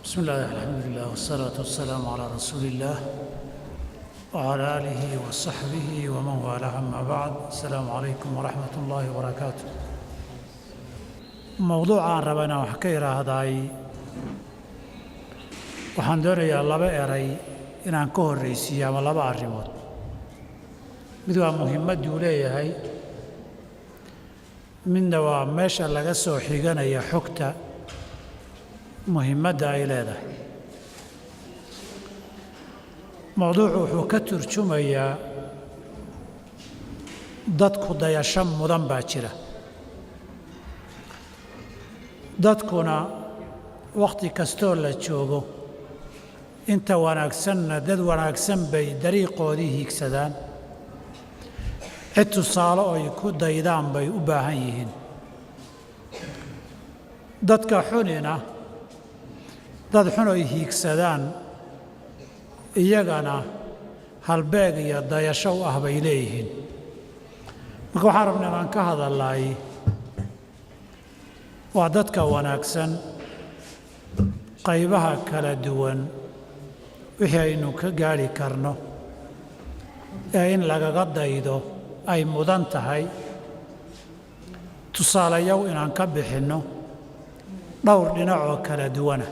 بسم الله، الحمد لله، والصلاة والسلام على رسول الله وعلى آله وصحبه ومن والاه، أما بعد، السلام عليكم ورحمة الله وبركاته. Mowduuca aan raba inaan wax ka idhaahdaay, waxaan doonayaa laba eray inaan ka horraysiiyo ama laba arrimood. Mid waa muhimmadduu leeyahay, midna waa meesha laga soo xiganaya xogta muhimmadda ay leedahay. Mowduucu wuxuu ka turjumayaa dadku dayasho mudan baa jira. Dadkuna wakhti kastoo la joogo, inta wanaagsanna dad wanaagsan bay dariiqoodii hiigsadaan, cid tusaale oy ku daydaan bay u baahan yihiin. Dadka xunina dad xun oy hiigsadaan, iyagana halbeeg iyo dayasho u ah bay leeyihiin. Marka waxaan rabna inaan ka hadalnay waa dadka wanaagsan qaybaha kala duwan, wixii aynu ka gaadhi karno ee in lagaga daydo ay mudan tahay, tusaalayaw inaan ka bixinno dhowr dhinacoo kala duwana.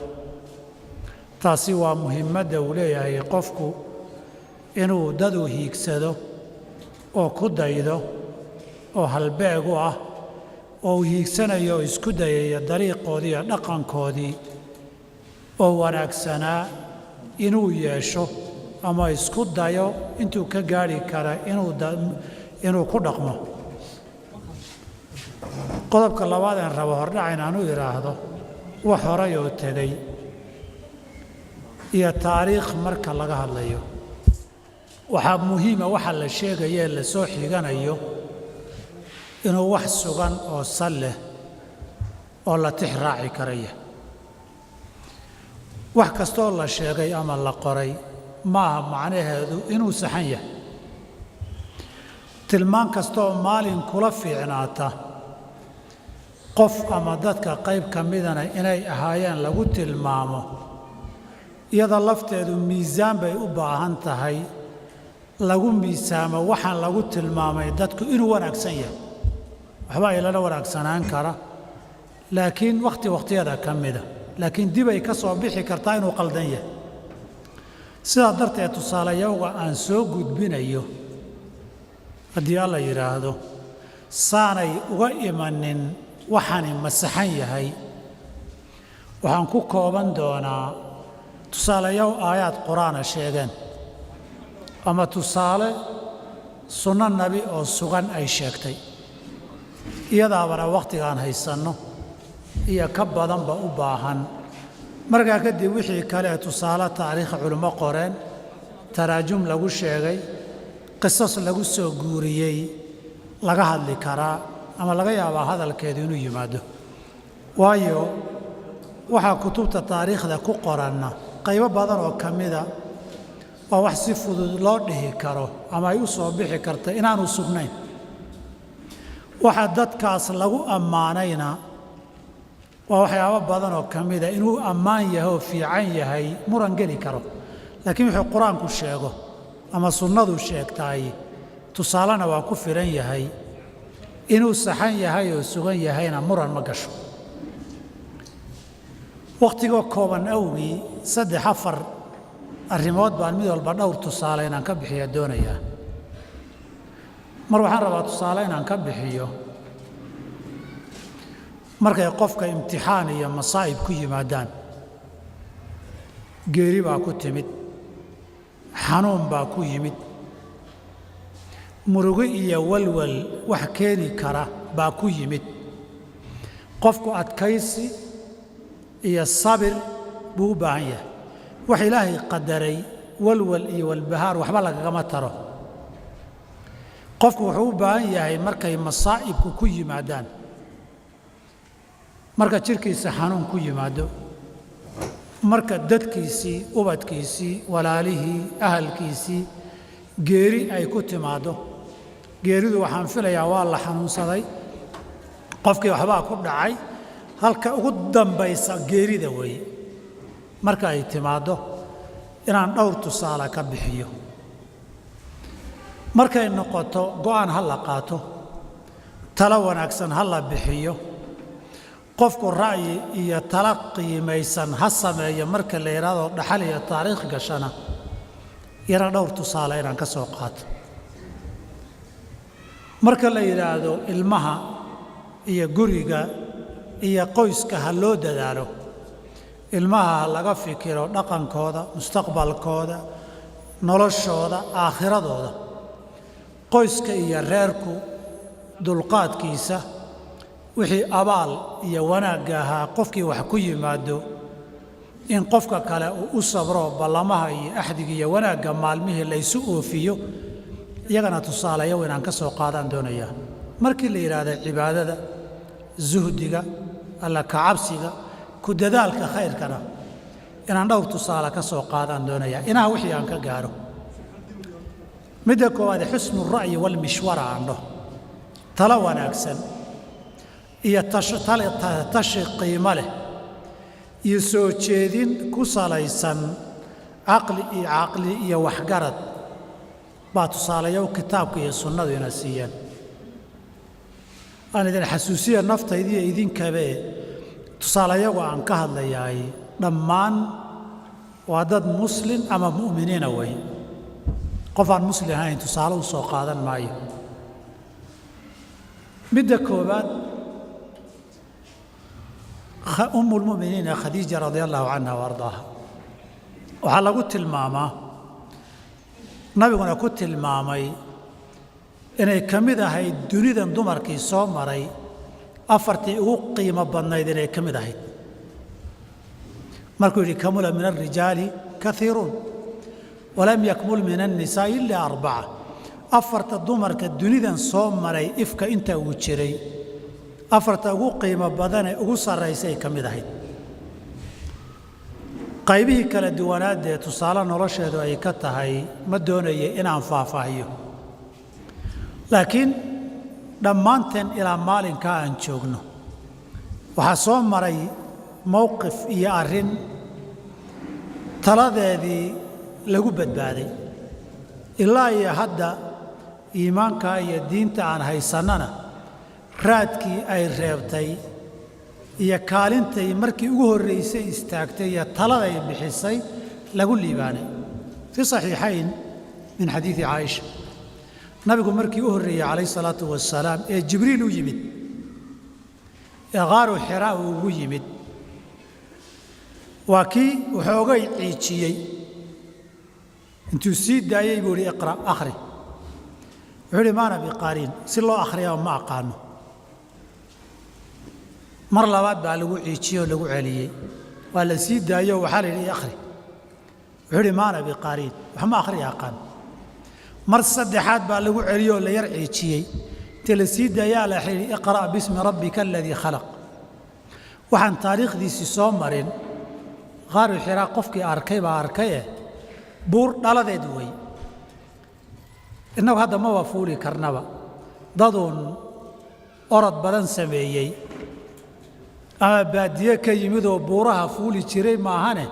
Taasi waa muhimmadda uu leeyahay qofku inuu dadu hiigsado oo ku daydo oo halbeeg u ah oo uu hiigsanayo oo isku dayayo dariiqoodii iyo dhaqankoodii oo wanaagsanaa inuu yeesho ama isku dayo intuu ka gaadhi kara inuu ku dhaqmo. Qodobka labaad een rabo hordhac inaan u idhaahdo, wax horay oo tegey iyo taariikh marka laga hadlayo, waxaa muhiima waxa la sheegaya ee la soo xiganayo inuu wax sugan oo sal leh oo la tix raaci karaya. Wax kastoo la sheegay ama la qoray maaha macnaheedu inuu saxan yahay. Tilmaan kastooo maalin kula fiicnaata qof ama dadka qayb ka midana inay ahaayeen lagu tilmaamo, iyada lafteedu miisaan bay u baahan tahay lagu miisaamo waxaan lagu tilmaamay dadku inuu wanaagsan yahay. Waxba ilala wanaagsanaan kara, laakiin wakhti wakhtiyada ka mida, laakiin dib ay ka soo bixi kartaa inuu qaldan yahay. Sidaa darteed, tusaalayowga aan soo gudbinayo, haddii Alla yidhaahdo, saanay uga imanin waxani masaxan yahay, waxaan ku kooban doonaa tusaalayow aayaad Qur-aana sheegeen ama tusaale sunno Nabi oo sugan ay sheegtay. Iyadaabana wakhtigaan haysanno iyo ka badanba u baahan. Markaa kadib, wixii kale ee tusaale taariikh culummo qoreen, taraajum lagu sheegay, qisas lagu soo guuriyey, laga hadli karaa ama laga yaabaa hadalkeedu inuu yimaado. Waayo, waxaa kutubta taariikhda ku qoranna qaybo badan oo ka mida waa wax si fudud loo dhihi karo ama ay u soo bixi karta inaanu sugnayn. Waxa dadkaas lagu ammaanayna waa waxyaabo badan oo ka mida inuu ammaan yahay oo fiican yahay muran geli karo. Laakiin wuxuu Qur-aanku sheego ama sunnadu sheegtaay tusaalena waa ku filan yahay, inuu saxan yahay oo sugan yahayna muran ma gasho. Wakhtigoo kooban awgii, saddex afar arrimood baan mid walba dhowr tusaale inaan ka bixiya doonayaa. Mar waxaan rabaa tusaale inaan ka bixiyo markay qofka imtixaan iyo masaa'ib ku yimaadaan. Geeri baa ku timid, xanuun baa ku yimid, murugo iyo walwal wax keeni kara baa ku yimid. Qofku adkaysi iyo sabir buu u baahan yahay. Wax Ilaahay qadaray walwal iyo walbahaar waxba lagagama taro. Qofku wuxuu u baahan yahay markay masaa'ibku ku yimaadaan, marka jidhkiisa xanuun ku yimaado, marka dadkiisii, ubadkiisii, walaalihii, ahalkiisii geeri ay ku timaaddo. Geeridu waxaan filayaa waa la xanuunsaday, qofkii waxbaa ku dhacay, halka ugu dambaysa geerida weeye. Marka ay timaaddo inaan dhowr tusaale ka bixiyo, markay noqoto go'aan ha la qaato, talo wanaagsan ha la bixiyo, qofku ra'yi iyo talo qiimaysan ha sameeyo, marka la yidhaahdo dhaxal iyo taariikh gashana, yana dhowr tusaale inaan ka soo qaato. Marka la yidhaahdo ilmaha iyo guriga iyo qoyska ha loo dadaalo, ilmaha ha laga fikiro dhaqankooda, mustaqbalkooda, noloshooda, aakhiradooda, qoyska iyo reerku dulqaadkiisa, wixii abaal iyo wanaagga ahaa qofkii wax ku yimaado in qofka kale uu u sabro, ballamaha iyo axdiga iyo wanaagga maalmihii laysu oofiyo, iyagana tusaalayaw inaan ka soo qaadaan doonayaa. Markii la yidhaahda cibaadada, zuhdiga, alla kacabsiga, ku dadaalka khayrkana, inaan dhowr tusaale ka soo qaadaan doonayaa inaha wixii aan ka gaaro. Midda koowaad, xusnu ra'yi walmishwara, aan dhaho talo wanaagsan iyo tashi qiimo leh iyo soo jeedin ku salaysan caqli iyo caqli iyo waxgarad baa tusaalayow kitaabka iyo sunnadu ina siiyeen. Aan idin xasuusiya naftaydiiyo idinkabe, tusaalayagu aan ka hadlayaay dhammaan waa dad muslim ama mu'miniina wey. Qof aan muslim ahayn tusaale u soo qaadan maayo. Midda koowaad, ummulmu'miniina Khadiija radia allahu canha wa ardaaha, waxaa lagu tilmaamaa, nabiguna ku tilmaamay, inay ka mid ahayd dunidan dumarkii soo maray afartii ugu qiimo badnayd inay ka mid ahayd. Markuu yidhi: "Kamula min alrijaali kaiiruun walam yakmul min annisaa'i ilaa arbaca." Afarta dumarka dunidan soo maray ifka inta uu jiray, afarta ugu qiimo badanee ugu sarraysay ka mid ahayd. Qaybihii kala duwanaadee tusaale nolosheedu ay ka tahay ma doonaya inaan faahfaahiyo, laakiin dhammaanteen ilaa maalinkaa aan joogno waxaa soo maray mowqif iyo arrin taladeedii lagu badbaaday. Ilaa iyo hadda iimaanka iyo diinta aan haysannana raadkii ay reebtay iyo kaalintay markii ugu horraysay istaagtay iyo taladay bixisay lagu liibaanay. Fii saxiixayn min xadiidi Caaisha, nabigu markii u horreeyey calayhi salaatu wasalaam ee Jibriil u yimid ee qaaru Xiraa uu ugu yimid, waa kii waxoogay ciijiyey. Intuu sii daayey buu ihi: "Iqra', akhri." Wuxuu ihi: "Maana biqaariin, si loo akhriyaa ma aqaano." Mar labaad baa lagu ciijiyey oo lagu celiyey, waa la sii daayo, waxaa la yidhi: "Akhri." Wuxuu ihi: "Maana biqaariin, wax ma akhriya aqaan." Mar saddexaad baa lagu celiyey oo la yar ciijiyey. Intii la sii daayaa la yidhi: "Iqra' bismi rabbika aladii khalaq." Waxaan taariikhdiisii soo marin qaaru Xiraa qofkii arkay baa arkaye, buur dhaladeed wey. Innagu hadda maba fuuli karnaba. Daduun orod badan sameeyey ama baadiye ka yimid oo buuraha fuuli jiray maahane,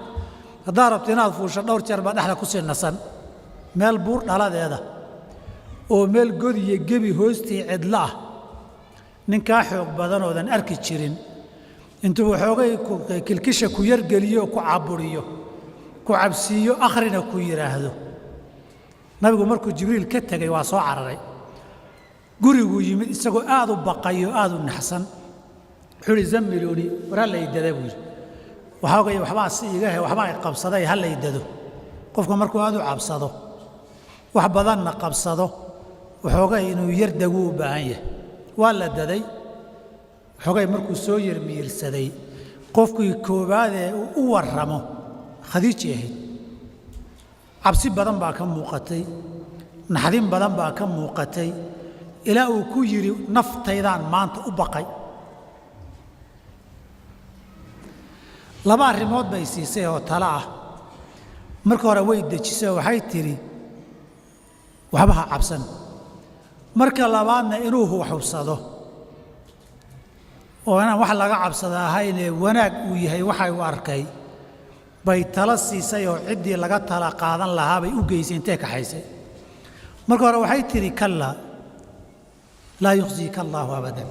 haddaad rabto inaad fuusho dhowr jeer baa dhexda ku sii nasan. Meel buur dhaladeeda oo meel god iyo gebi hoostii cidlo ah, ninkaa xoog badan oodan arki jirin intuu waxoogay kilkisha ku yargeliyo, ku caburiyo, ku cabsiiyo, akhrina ku yidhaahdo. Nabigu markuu Jibriil ka tegey waa soo cararay, guriguu yimid isagoo aad u baqayo, aad u naxsan. Wuxuu ihi: "Zammiluuni, war ha laydada," buu yidhi. Waxoogay waxbaa si iga he, waxbaa i qabsaday, ha laydado. Qofka markuu aad u cabsado, wax badanna qabsado, waxoogay inuu yar daguu u baahan yahay. Waa la daday. Waxoogay markuu soo yarmiirsaday, qofkii koowaadee uu u warramo Khadiiji ahayd. Cabsi badan baa ka muuqatay, naxdin badan baa ka muuqatay, ilaa uu ku yidhi: "Naftaydaan maanta u baqay." Laba arrimood bay siisay oo talo ah. Marka hore way dejisay oo waxay tidhi: "Waxba ha cabsan." Marka labaadna inuu hubsado oo inaan wax laga cabsada ahaynee wanaag uu yahay waxay u arkay Bay tala siisay oo ciddii laga tala qaadan lahaa bay u geysay intee kaxaysay. Marka hore waxay tidhi kallaa laa yukhziika allaahu abadan,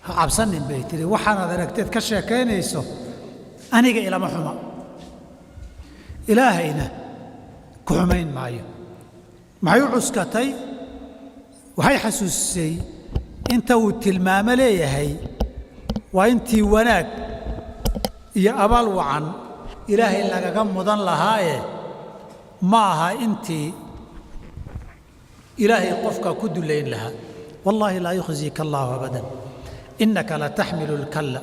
ha cabsanin bay tidhi, waxaanaad aragteed ka sheekaynayso aniga ilama xuma, ilaahayna ku xumayn maayo. Maxay u cuskatay? Waxay xasuusisay inta uu tilmaamo leeyahay waa intii wanaag iyo abaal wacan ilaahay lagaga mudan lahaaye, ma aha intii ilaahay qofka ku dullayn lahaa. Wallaahi laa yukhziika allaahu abadan innaka lataxmilu alkalla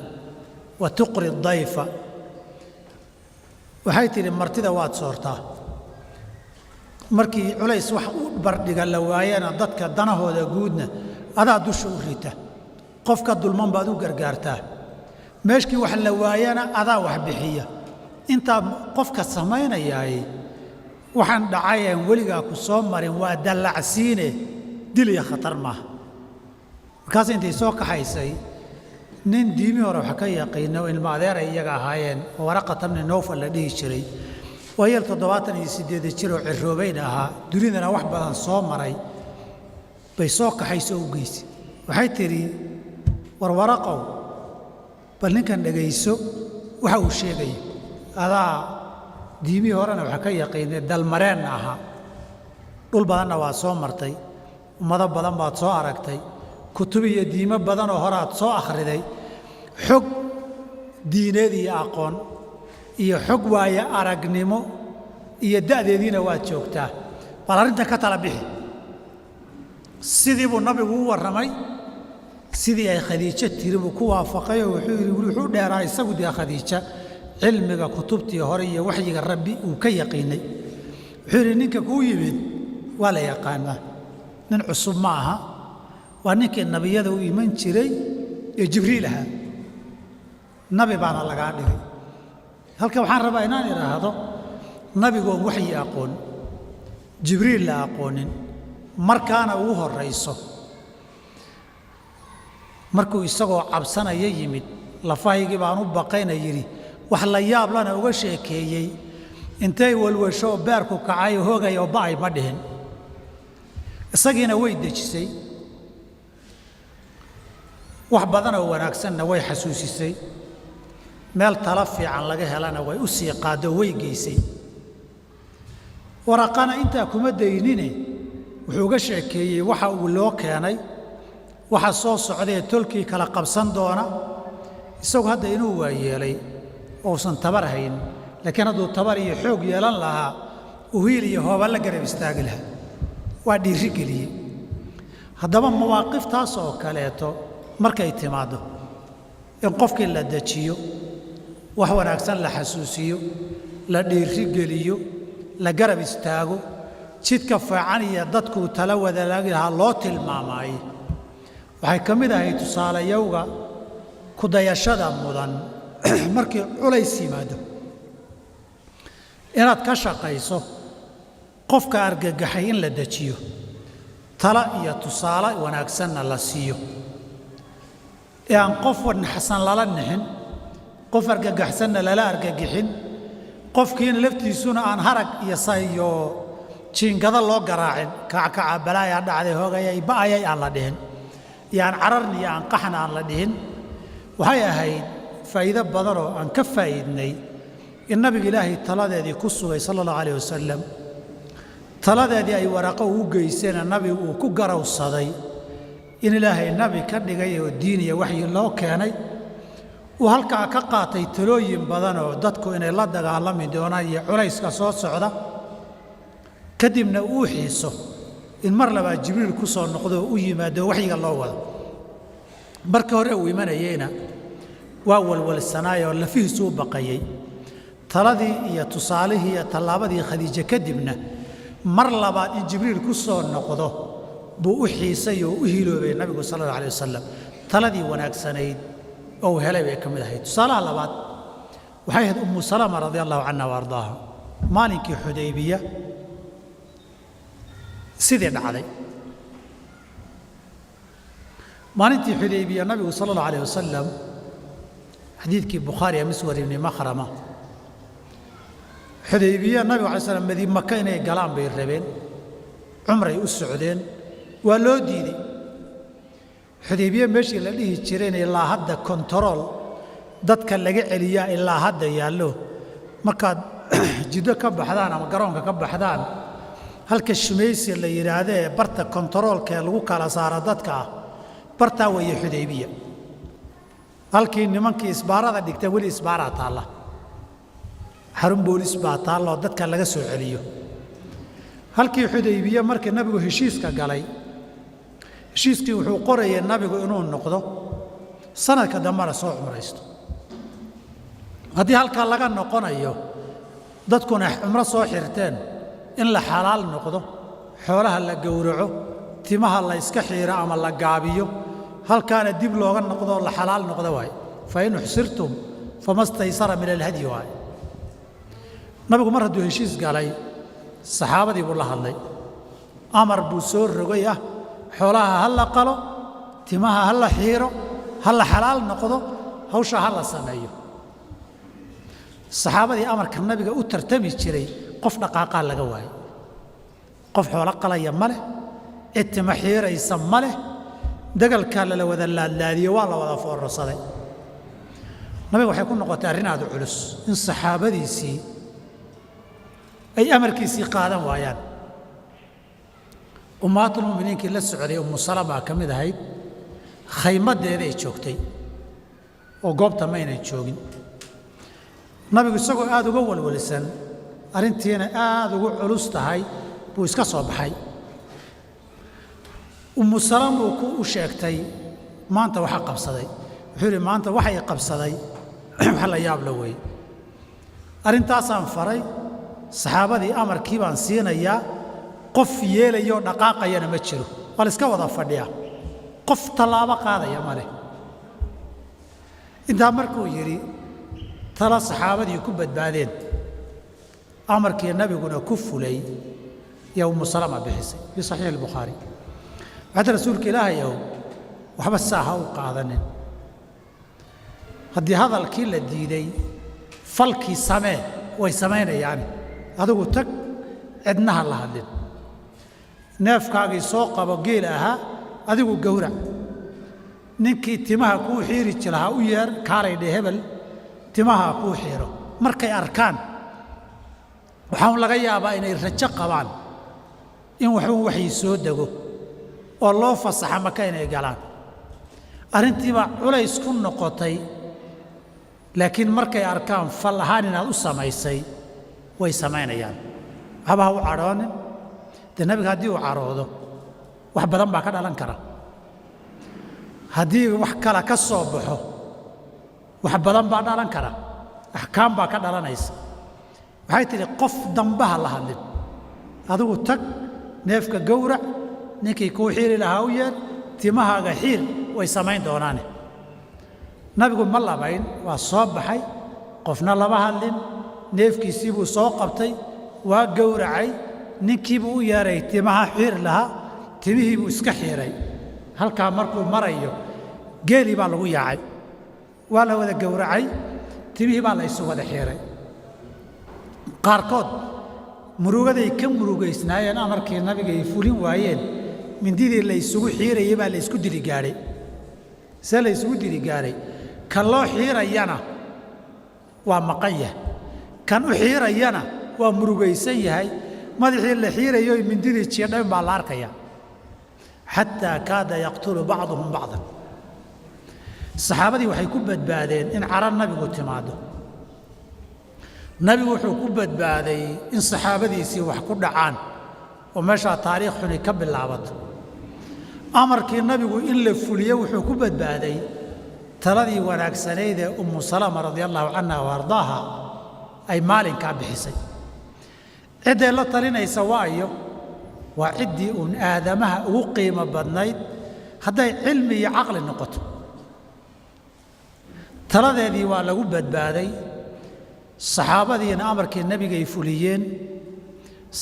wa tuqri dayfa. Waxay tidhi martida waad soortaa, markii culays wax u bardhiga la waayana dadka danahooda guudna adaa dusha u rita, qofka dulman baad u gargaartaa, meeshkii wax la waayana adaa wax bixiya. Intaa qofka samaynayaay waxaan dhacay aan weligaa ku soo marin waa dallacsiine, dil iyo khatar maaha. Markaas intay soo kaxaysay nin diimii hore wax ka yaqiino, ilma adeeray iyaga ahaayeen, oo Waraqata bni Nowfal la dhihi jiray, waayeel 78 jir oo ciroobayn ahaa, dunidana wax badan soo maray, bay soo kaxayso u geysay. Waxay tidhi war Waraqow, bal ninkan dhegayso waxa uu sheegaya, adaa diimihii horena waxa ka yaqiinay, dalmareenna ahaa, dhul badanna waad soo martay, ummado badan baad soo aragtay, kutub iyo diimo badanoo horaad soo akhriday, xog diineed iyo aqoon iyo xog waaye aragnimo iyo da'deediina waad joogtaa, bal arrintan ka tala bixi. Sidii buu nabigu u warramay, sidii ay Khadiijo tiri buu ku waafaqayoo wuxuu yidhi wuxuu dheeraa isagu dee Khadiija cilmiga kutubtii hore iyo waxyiga rabbi uu ka yaqiinay. Wuxuu yidhi ninka kuu yimid waa la yaqaanaa, nin cusub ma aha, waa ninkii nabiyada u iman jiray ee Jibriil ahaa, nabi baana lagaa dhigay. Halka waxaan rabaa inaan idhaahdo nabigoon waxyi aqoon, Jibriil la aqoonin, markaana ugu horrayso markuu isagoo cabsanaya yimid, lafahaygii baan u baqayna yidhi, wax la yaab lana uga sheekeeyey, intay walwasho beerku kacay hoogay oo ba'ay ma dhihin, isagiina way dejisay, wax badanoo wanaagsanna way xasuusisay, meel tala fiican laga helana way u sii qaaddo, way geysay. Waraqana intaa kuma daynine, wuxuu uga sheekeeyey waxa uu loo keenay, waxa soo socdaee tolkii kala qabsan doona. Isagu hadda inuu waayeelay ousan tabar hayn, laakiin hadduu tabar iyo xoog yeelan lahaa uu hiil iyo hooba la garab istaagi lahaa, waa dhiiri geliyey. Haddaba mawaaqiftaas oo kaleeto markay timaaddo, in qofkii la dejiyo, wax wanaagsan la xasuusiyo, la dhiirigeliyo, la garab istaago, jidka fiican iyo dadkuu tala wadaagi lahaa loo tilmaamaayey, waxay ka mid ahayd tusaalayowga ku dayashada mudan. Markii culays yimaado inaad ka shaqayso qofka argagaxay in la dejiyo, tala iyo tusaale wanaagsanna la siiyo, ee aan qof naxsan lala nixin, qof argagaxsanna lala argagixin, qofkiina laftiisuna aan harag iyo iyo jiingado loo garaacin, kackaca balaayaa dhacday hoogayay ba'ayay aan la dhihin, iyo aan cararni iyo aan qaxna aan la dhihin. Waxay ahayd faa'iido badanoo aan ka faa'iidnay in nabiga ilaahay taladeedii ku sugay sala allahu alayh wasalam, taladeedii ay waraqo ugu geysayna nabigu uu ku garowsaday in ilaahay nabi ka dhigay oo diin iyo waxyi loo keenay, uu halkaa ka qaatay talooyin badanoo dadku inay la dagaalami doonaan iyo culayska soo socda. Kadibna uu xiiso in mar labaad Jibriil ku soo noqdo oo u yimaado waxyiga loo wado. Marka hore uu imanayeyna waa walwalsanaayoo lafihiisu u baqayey. Taladii iyo tusaalihii iyo tallaabadii Khadiijo kadibna mar labaad in Jibriil ku soo noqdo buu u xiisay oo u hiloobay nabigu sala allah alay wasalam. Taladii wanaagsanayd oo uu helay bay ka mid ahayd. Tusaalaha labaad waxay ahayd Ummu Salama radia allahu canha wa ardaaha, maalinkii Xudaybiya sidii dhacday. Maalintii Xudaybiya nabigu sala allahu alayh wasalam, xadiidkii Bukhaari ee Miswar ibni Makhrama, Xudaybiya nabigu alay slam madi Maka inay galaan bay rabeen, cumray u socdeen, waa loo diiday. Xudaybiye meeshii la dhihi jireen ilaa hadda kontarool dadka laga celiyaa ilaa hadda yaallo. Markaad Jiddo ka baxdaan ama garoonka ka baxdaan, halka Shumaysi la yidhaahdee barta kontaroolka ee lagu kala saara dadka ah, bartaa weeye Xudaybiya. Halkii nimankii isbaarada dhigteen weli isbaaraa taalla, xarun boolis baa taalla oo dadka laga soo celiyo. Halkii Xudaybiye markii nabigu heshiiska galay, heshiiskii wuxuu qorayay nabigu inuu noqdo sanadka dambena soo cumraysto. Haddii halkaa laga noqonayo, dadkuna cumro soo xirteen, in la xalaal noqdo, xoolaha la gowraco, timaha la iska xiiro ama la gaabiyo, halkaana dib looga noqdo, la xalaal noqdo waaye. Fa in uxsirtum fama staysara min alhadyi waaye. Nabigu mar hadduu heshiis galay, saxaabadii buu la hadlay, amar buu soo rogay ah: xoolaha ha la qalo, timaha ha la xiiro, ha la xalaal noqdo, hawsha ha la sameeyo. Saxaabadii amarka nabiga u tartami jiray qof dhaqaaqaa laga waayey. Qof xoolo qalaya ma leh, cid tima xiiraysa ma leh. Dagalkaa lala wada laadlaadiyo, waa la wada foorarsaday. Nabiga waxay ku noqotay arrin aad u culus in saxaabadiisii ay amarkiisii qaadan waayaan. Ummahaatulmuminiinkii la socday Ummu Salama ka mid ahayd, khaymaddeeday joogtay oo goobta maynan joogin. Nabigu isagoo aad uga walwalsan, arrintiina aad ugu culus tahay, buu iska soo baxay. Ummu Salama uu ku u sheegtay maanta waxa qabsaday. Wuxuu yidhi: "Maanta waxay qabsaday wax la yaab la weeye. Arrintaasaan faray saxaabadii, amarkii baan siinayaa, qof yeelayoo dhaqaaqayana ma jiro, waa la iska wada fadhiyaa, qof tallaabo qaadaya ma leh." Intaa markuu yidhi, tala saxaabadii ku badbaadeen, amarkii nabiguna ku fulay, yaa Ummu Salama bixisay fii Saxiix Albukhaari. Waxaa "Rasuulka Ilaahay ow, waxba saa ha u qaadanin. Haddii hadalkii la diiday, falkii samee, way samaynayaani. Adigu tag, cidnaha la hadlin, neefkaagii soo qabo geel ahaa, adigu gowrac. Ninkii timaha kuu xiiri jilahaa u yeer, kaalay dhe, hebel timaha kuu xiiro. Markay arkaan, waxaa laga yaabaa inay rajo qabaan in waxuun waxay soo dego oo loo fasaxa Maka inay galaan. Arrintiibaa culays ku noqotay, laakiin markay arkaan fal ahaan inaad u samaysay, way samaynayaan. Waxba ha u cadhoonin." Dee nabiga haddii uu cadhoodo, wax badan baa ka dhalan kara. Haddii wax kale ka soo baxo, wax badan baa dhalan kara, axkaam baa ka dhalanaysa. Waxay tidhi: "Qof dambaha la hadlin, adigu tag, neefka gowrac, ninkii kuu xiiri lahaa u yeer, timahaaga xiir, way samayn doonaane." Nabigu ma labayn, waa soo baxay, qofna lama hadlin, neefkiisii buu soo qabtay, waa gowracay, ninkiibuu u yeeray timaha xiiri lahaa, timihii buu iska xiiray. Halkaa markuu marayo, geelii baa lagu yaacay, waa la wada gowracay, timihii baa la isu wada xiiray. Qaarkood murugaday ka murugaysnaayeen amarkii nabiga ay fulin waayeen, mindidii la isugu xiirayay baa la isku dili gaadhay. See la isugu dili gaadhay? Kan loo xiirayana waa maqan yahay, kan u xiirayana waa murugaysan yahay. Madaxii la xiirayo mindidii jiidhayn baa la arkaya. Xataa kaada yaqtulu bacduhum bacdan. Saxaabadii waxay ku badbaadeen in caro nabigu timaado. Nabigu wuxuu ku badbaaday in saxaabadiisii wax ku dhacaan oo meeshaa taariikh xuni ka bilaabato. Amarkii nabigu in la fuliyo wuxuu ku badbaaday taladii wanaagsanayd ee Ummu Salama radia allahu canha wa ardaaha ay maalinkaa bixisay. Cidday la talinaysa waayo, waa ciddii uun aadamaha ugu qiimo badnayd hadday cilmi iyo caqli noqoto. Taladeedii waa lagu badbaaday, saxaabadiina amarkii nebigay fuliyeen.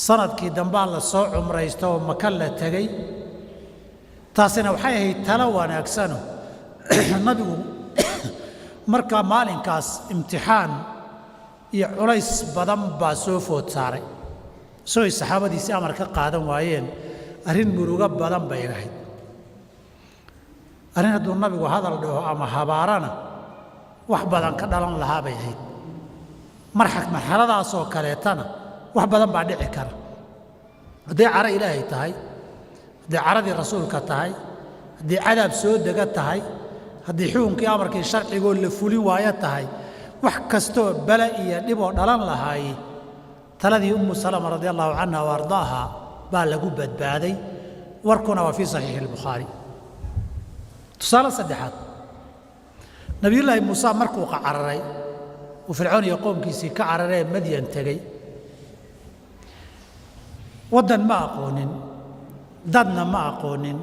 Sanadkii dambaa la soo cumraysta oo Maka la tegey. Taasina waxay ahayd talo wanaagsano. Nabigu markaa maalinkaas imtixaan Iyo culays badan baa soo food saaray, soo ay saxaabadiisii amar ka qaadan waayeen. Arrin murugo badan bay ahayd. Arrin hadduu nabigu hadal dhaho ama habaarana wax badan ka dhalan lahaa bay ahayd. Marxaladaasoo kaleetana wax badan baa dhici kara. Hadday caro Ilaahay tahay, hadday caradii rasuulka tahay, haddii cadaab soo dega tahay, haddii xukunkii amarkii sharcigoo la fulin waayo tahay, wax kastoo bala iyo dhiboo dhalan lahaay, taladii Ummu Salama radia allahu canha wa ardaaha baa lagu badbaaday. Warkuna waa fii saxiixi Albukhaari. Tusaale saddexaad, Nabiyullaahi Muuse markuu cararay, uu Fircoon iyo qoomkiisii ka cararee Madyan tegey, waddan ma aqoonin, dadna ma aqoonin,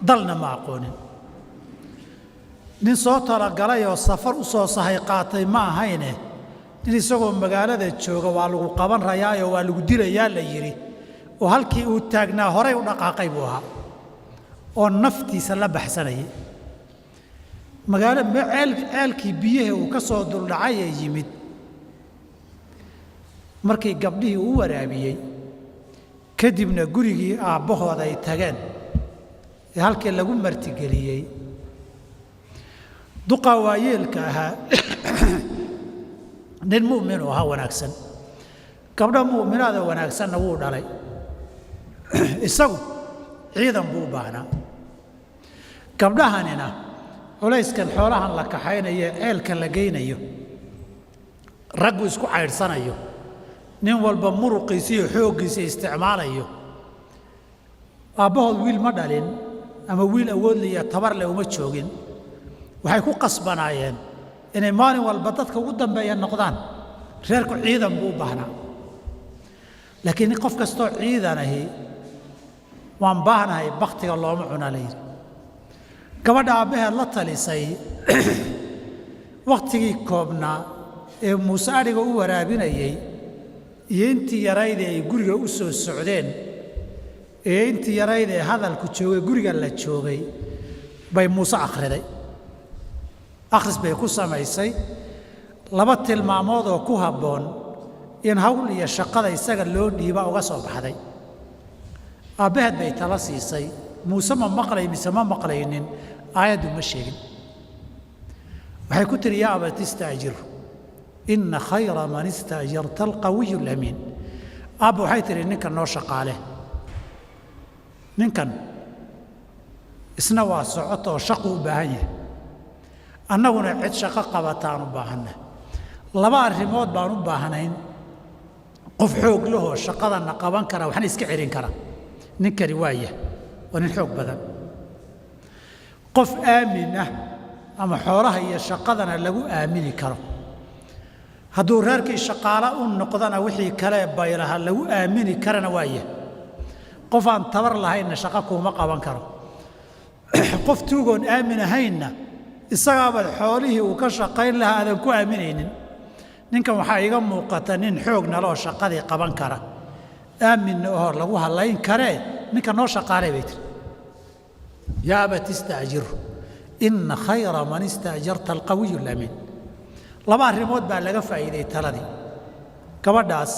dalna ma aqoonin. Nin soo talagalay oo safar u soo sahay qaatay ma ahayne, nin isagoo magaalada jooga waa lagu qaban rayaayoo waa lagu dilayaa la yidhi, oo halkii uu taagnaa horay u dhaqaaqay buu ahaa, oo naftiisa la baxsanayay. Magaalo ceelkii biyaha uu ka soo duldhacay ee yimid, markii gabdhihii uu waraabiyey kadibna gurigii aabbahood ay tageen ee halkii lagu martigeliyey, duqaa waayeelka ahaa nin mu'min u ahaa wanaagsan, gabdho mu'minaada wanaagsanna wuu dhalay. Isagu ciidan buu u baahnaa, gabdhahanina culayskan xoolahan la kaxaynayo ee ceelka la geynayo, raggu isku caydhsanayo, nin walba muruqiisa iyo xooggiisa isticmaalayo. Aabbahood wiil ma dhalin ama wiil awoodle iyo tabarle uma joogin. Waxay ku qasbanaayeen inay maalin walba dadka ugu dambeeya noqdaan. Reerku ciidan buu u baahnaa, laakiin qof kastoo ciidan ahi waan baahnahay bakhtiga looma cuna la yidhi. Gabadha aabbaheed la talisay wakhtigii koobnaa ee Muuse adhiga u waraabinayey iyo intii yaraydee ay guriga u soo socdeen ee intii yarayd ee hadalku joogay, guriga la joogay, bay Muuse akhriday. Akhris bay ku samaysay laba tilmaamood oo ku habboon in hawl iyo shaqada isaga loo dhiiba uga soo baxday. Aabbaheed bay tala siisay. Muuse ma maqlay mise ma maqlaynin, aayaddu ma sheegin. Waxay ku tihi: "Yaa abati istaajirhu, inna khayra man istaajarta alqawiyu alamiin." Aabba, waxay tihi, ninkan noo shaqaale, ninkan isna waa socoto oo shaqu u baahan yahay, annaguna cid shaqo qabataan u baahanna. Laba arrimood baan u baahnayn: qof xoog lahoo shaqadanna qaban kara, waxna iska celin kara. Ninkani waayah, waa nin xoog badan. Qof aamin ah ama xoolaha iyo shaqadana lagu aamini karo, hadduu reerkii shaqaale u noqdana wixii kale baylaha lagu aamini karana waayah. Qof aan tabar lahaynna shaqo kuuma qaban karo. Qof tuugoon aamin ahaynna isagaabaad xoolihii uu ka shaqayn lahaa aadan ku aaminaynin. Ninkan waxaa iiga muuqata nin xoog naloo shaqadii qaban kara, aaminna oo lagu hallayn karee, ninka noo shaqaalay, bay tiri. "Yaa abati istaajirhu, inna khayra man istaajarta alqawiyu alamiin." Laba arrimood baa laga faa'iiday taladii gabadhaas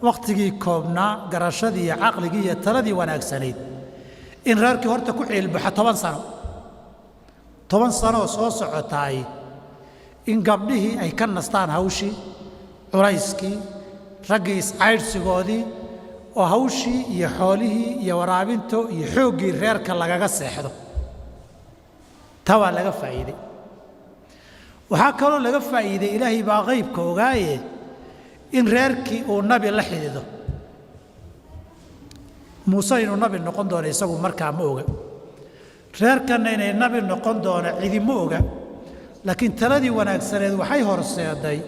wakhtigii koobnaa, garashadii iyo caqligii iyo taladii wanaagsanayd, in reerkii horta ku ciilbaxo 10 sano. 10 sanooo soo socotaay in gabdhihii ay ka nastaan hawshii, culayskii raggii, iscaydhsigoodii, oo hawshii iyo xoolihii iyo waraabinto iyo xooggii reerka lagaga seexdo. Taa waa laga faa'iiday. Waxaa kaloo laga faa'iiday, Ilaahay baa qaybka ogaaye, in reerkii uu nabi la xidido. Muuse inuu nabi noqon doono isagu markaa ma oga, reerkanna inay nabi noqon doono cidi ma oga, laakiin taladii wanaagsaneed waxay horseeday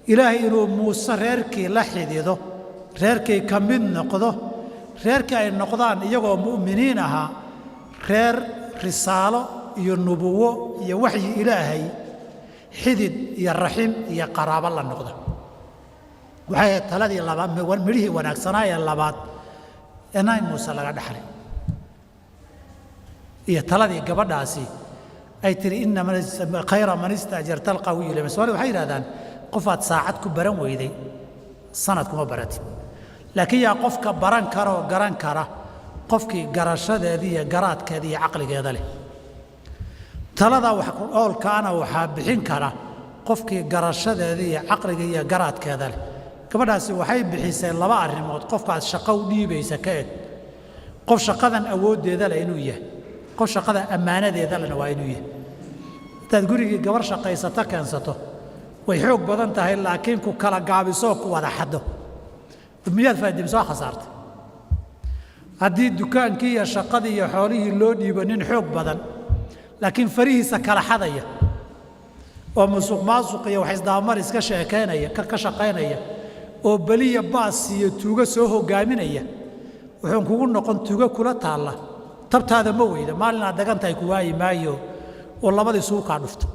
Ilaahay inuu Muuse reerkii la xidido, reerkii ka mid noqdo, reerkii ay noqdaan iyagoo mu'miniin ahaa, reer risaalo iyo nubuwo iyo waxyi Ilaahay xidid iyo raxim iyo qaraabo la noqda. Waxay ahayd taladii labaad, midhihii wanaagsanaa ee labaad ee Nabi Muuse laga dhaxlay iyo taladii gabadhaasi ay tiri: "Inna khayra man istaajarta alqawiyu." Somalida waxay yidhahdaan Qofaad saacad ku baran weyday sanad kuma baratid, laakiin yaa qofka baran kara oo garan kara? Qofkii garashadeeda iyo garaadkeeda iyo caqligeeda leh. Talada wax ku oolkaana waxaa bixin kara qofkii garashadeeda iyo caqliga iyo garaadkeeda leh. Gabadhaasi waxay bixisay laba arrimood. Qofkaad shaqo u dhiibaysa ka eg, qof shaqadan awooddeeda leh inuu yahay, qof shaqada ammaanadeeda lehna waa inuu yahay. Haddaad gurigii gabar shaqaysato keensato, way xoog badan tahay, laakiin ku kala gaabisoo ku wada xaddo, miyaad faadim soo khasaartay? Haddii dukaankii iyo shaqadii iyo xoolihii loo dhiibo nin xoog badan, laakiin farihiisa kala xadaya oo musuq maasuq iyo wax isdabamar iska sheekaynaya, ka shaqaynaya, oo beliya baas iyo tuugo soo hoggaaminaya, wuxuun kugu noqon tuugo kula taalla. Tabtaada ma weyda, maalin aad dagan tahay ku waayi maayo oo labadii isugu kaa dhufto.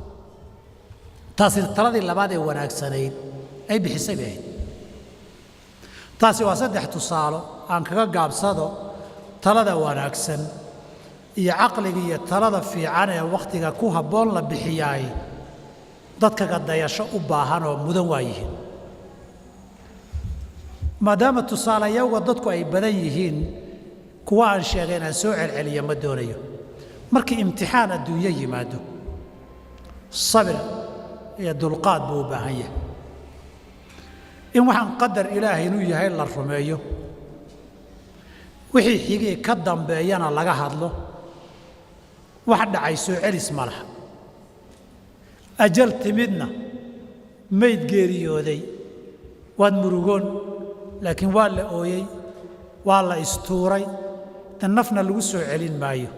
Taasi taladii labaad ee wanaagsanayd ay bixisay bay ahayd. Taasi waa saddex tusaalo aan kaga gaabsado talada wanaagsan iyo caqliga iyo talada fiican ee wakhtiga ku habboon la bixiyaay dadkaga dayasho u baahan oo mudan waa yihiin. Maadaama tusaalayowga dadku ay badan yihiin, kuwa aan sheegay inaan soo celceliyo ma doonayo. Markii imtixaan adduunyo yimaado, sabir iyo dulqaad buu u baahan yahay, in waxaan qadar Ilaahay inuu yahay la rumeeyo, wixii xigii ka dambeeyana laga hadlo. Wax dhacay soo celis ma laha. Ajal timidna, mayd geeriyooday waad murugoon, laakiin waa la ooyey, waa la istuuray, de nafna lagu soo celin maayo.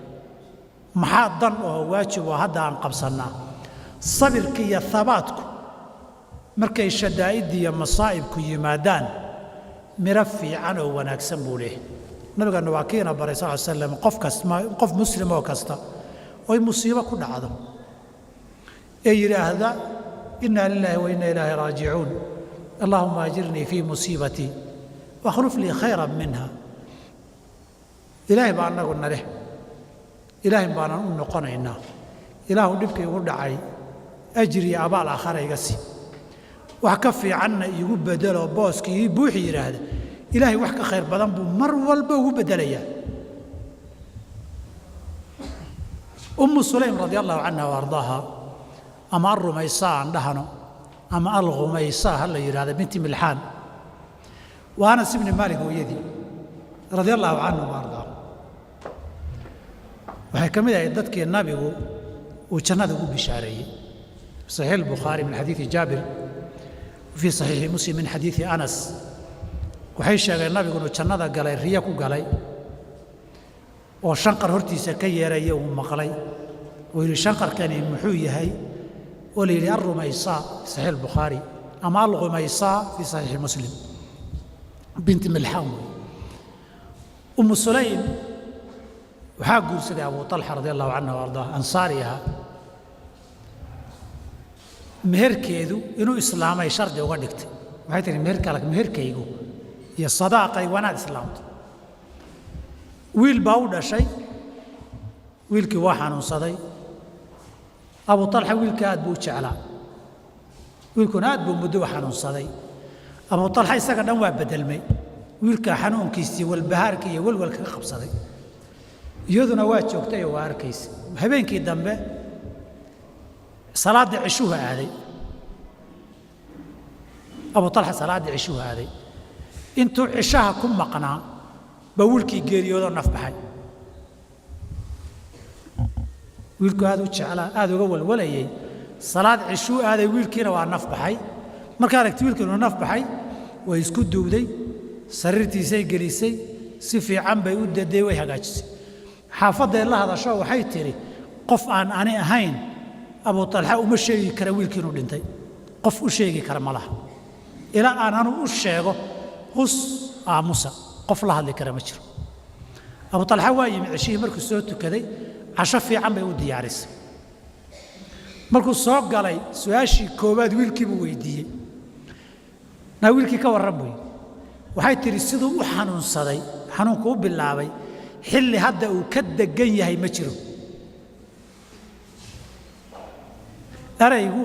Maxaa dan oo waajib oo hadda aan qabsannaa? Sabirka iyo habaadku markay shadaa'idda iyo masaa'ibku yimaadaan, miro fiican oo wanaagsan buu leeyahay. Nabiganna waa kiina baray sal ly slam, qof kasta, qof muslim oo kasta oy musiibo ku dhacdo ee yidhaahda: "Inna lilaahi wa inna ilaahi raajicuun, allaahuma ajirnii fii musiibatii wakhluf lii khayran minha." Ilaahay baa annagu na leh, Ilaahay baanan u noqonaynaa. Ilaahu dhibka igu dhacay ajir iyo abaal aakhara iga sii, wax ka fiicanna iigu bedeloo booska ii buuxi, yidhaahda, Ilaahay wax ka khayr badan buu mar walba ugu beddelayaa. Ummu Sulaym radia allahu canha wa ardaaha, ama alrumaysaa aan dhahno ama alghumaysaa ha la yidhahda, binti Milxaan, waa Anas ibni Maalik hooyadii radia allahu canhu wa ardaahu, waxay ka mid ahayd dadkii Nabigu uu jannada ugu bishaareeyey. Saxiix Albukhaari min xadiidi Jaabir, fii Saxiixi Muslim min xadiidi Anas, waxay sheegeen Nabigu inuu jannada galay, riyo ku galay, oo shanqar hortiisa ka yeeraya uu maqlay, oo yidhi: "Shanqarkani muxuu yahay?" Oo la yidhi: "Alrumaysaa fi Saxiix Albukhaari ama alghumaysaa fi Saxiixi Muslim, binti Milxaan." Wey Ummu Sulaym. Waxaa guursaday Abu Talxa radia allahu canhu wa ardaah, ansaari ahaa. Meherkeedu inuu islaamay shardi uga dhigtay. Waxay tihi: "Meherka, meherkaygu iyo sadaaqay waa inaad islaamto." Wiil baa u dhashay, wiilkii waa xanuunsaday. Abu Talxa wiilka aad buu u jeclaa, wiilkuna aad buu muddo u xanuunsaday. Abu Talxa isaga dhan waa bedelmay, wiilka xanuunkiisii walbahaarkii iyo walwalka ka qabsaday. Iyaduna waa joogtay oo waa arkaysa. Habeenkii dambe salaaddii cishuhu aaday Abu Talxa, salaaddii cishuhu aaday. Intuu cishaha ku maqnaa baa wiilkii geeriyoodoo naf baxay. Wiilku aad u jeclaa, aad uga walwalayey, salaad cishuu aaday, wiilkiina waa naf baxay. Markaa aragti wiilkii inuu naf baxay, way isku duwday, sariirtiisay gelisay, si fiican bay u daday, way hagaajisay. Xaafadday la hadasho, waxay tidhi: "Qof aan ani ahayn Abu Talxa uma sheegi kara wiilkii inuu dhintay, qof u sheegi kara ma laha ilaa aan anu u sheego. Hus, aamusa, qof la hadli kara ma jiro." Abu Talxa waa yimi ceshihii markuu soo tukaday, casho fiican bay u diyaarisay. Markuu soo galay, su-aashii koowaad wiilkiibuu weydiiyey: "Naa wiilkii ka warran?" Buy. Waxay tidhi: "Siduu u xanuunsaday, xanuunku u bilaabay, xilli hadda uu ka deggan yahay ma jiro." Eraygu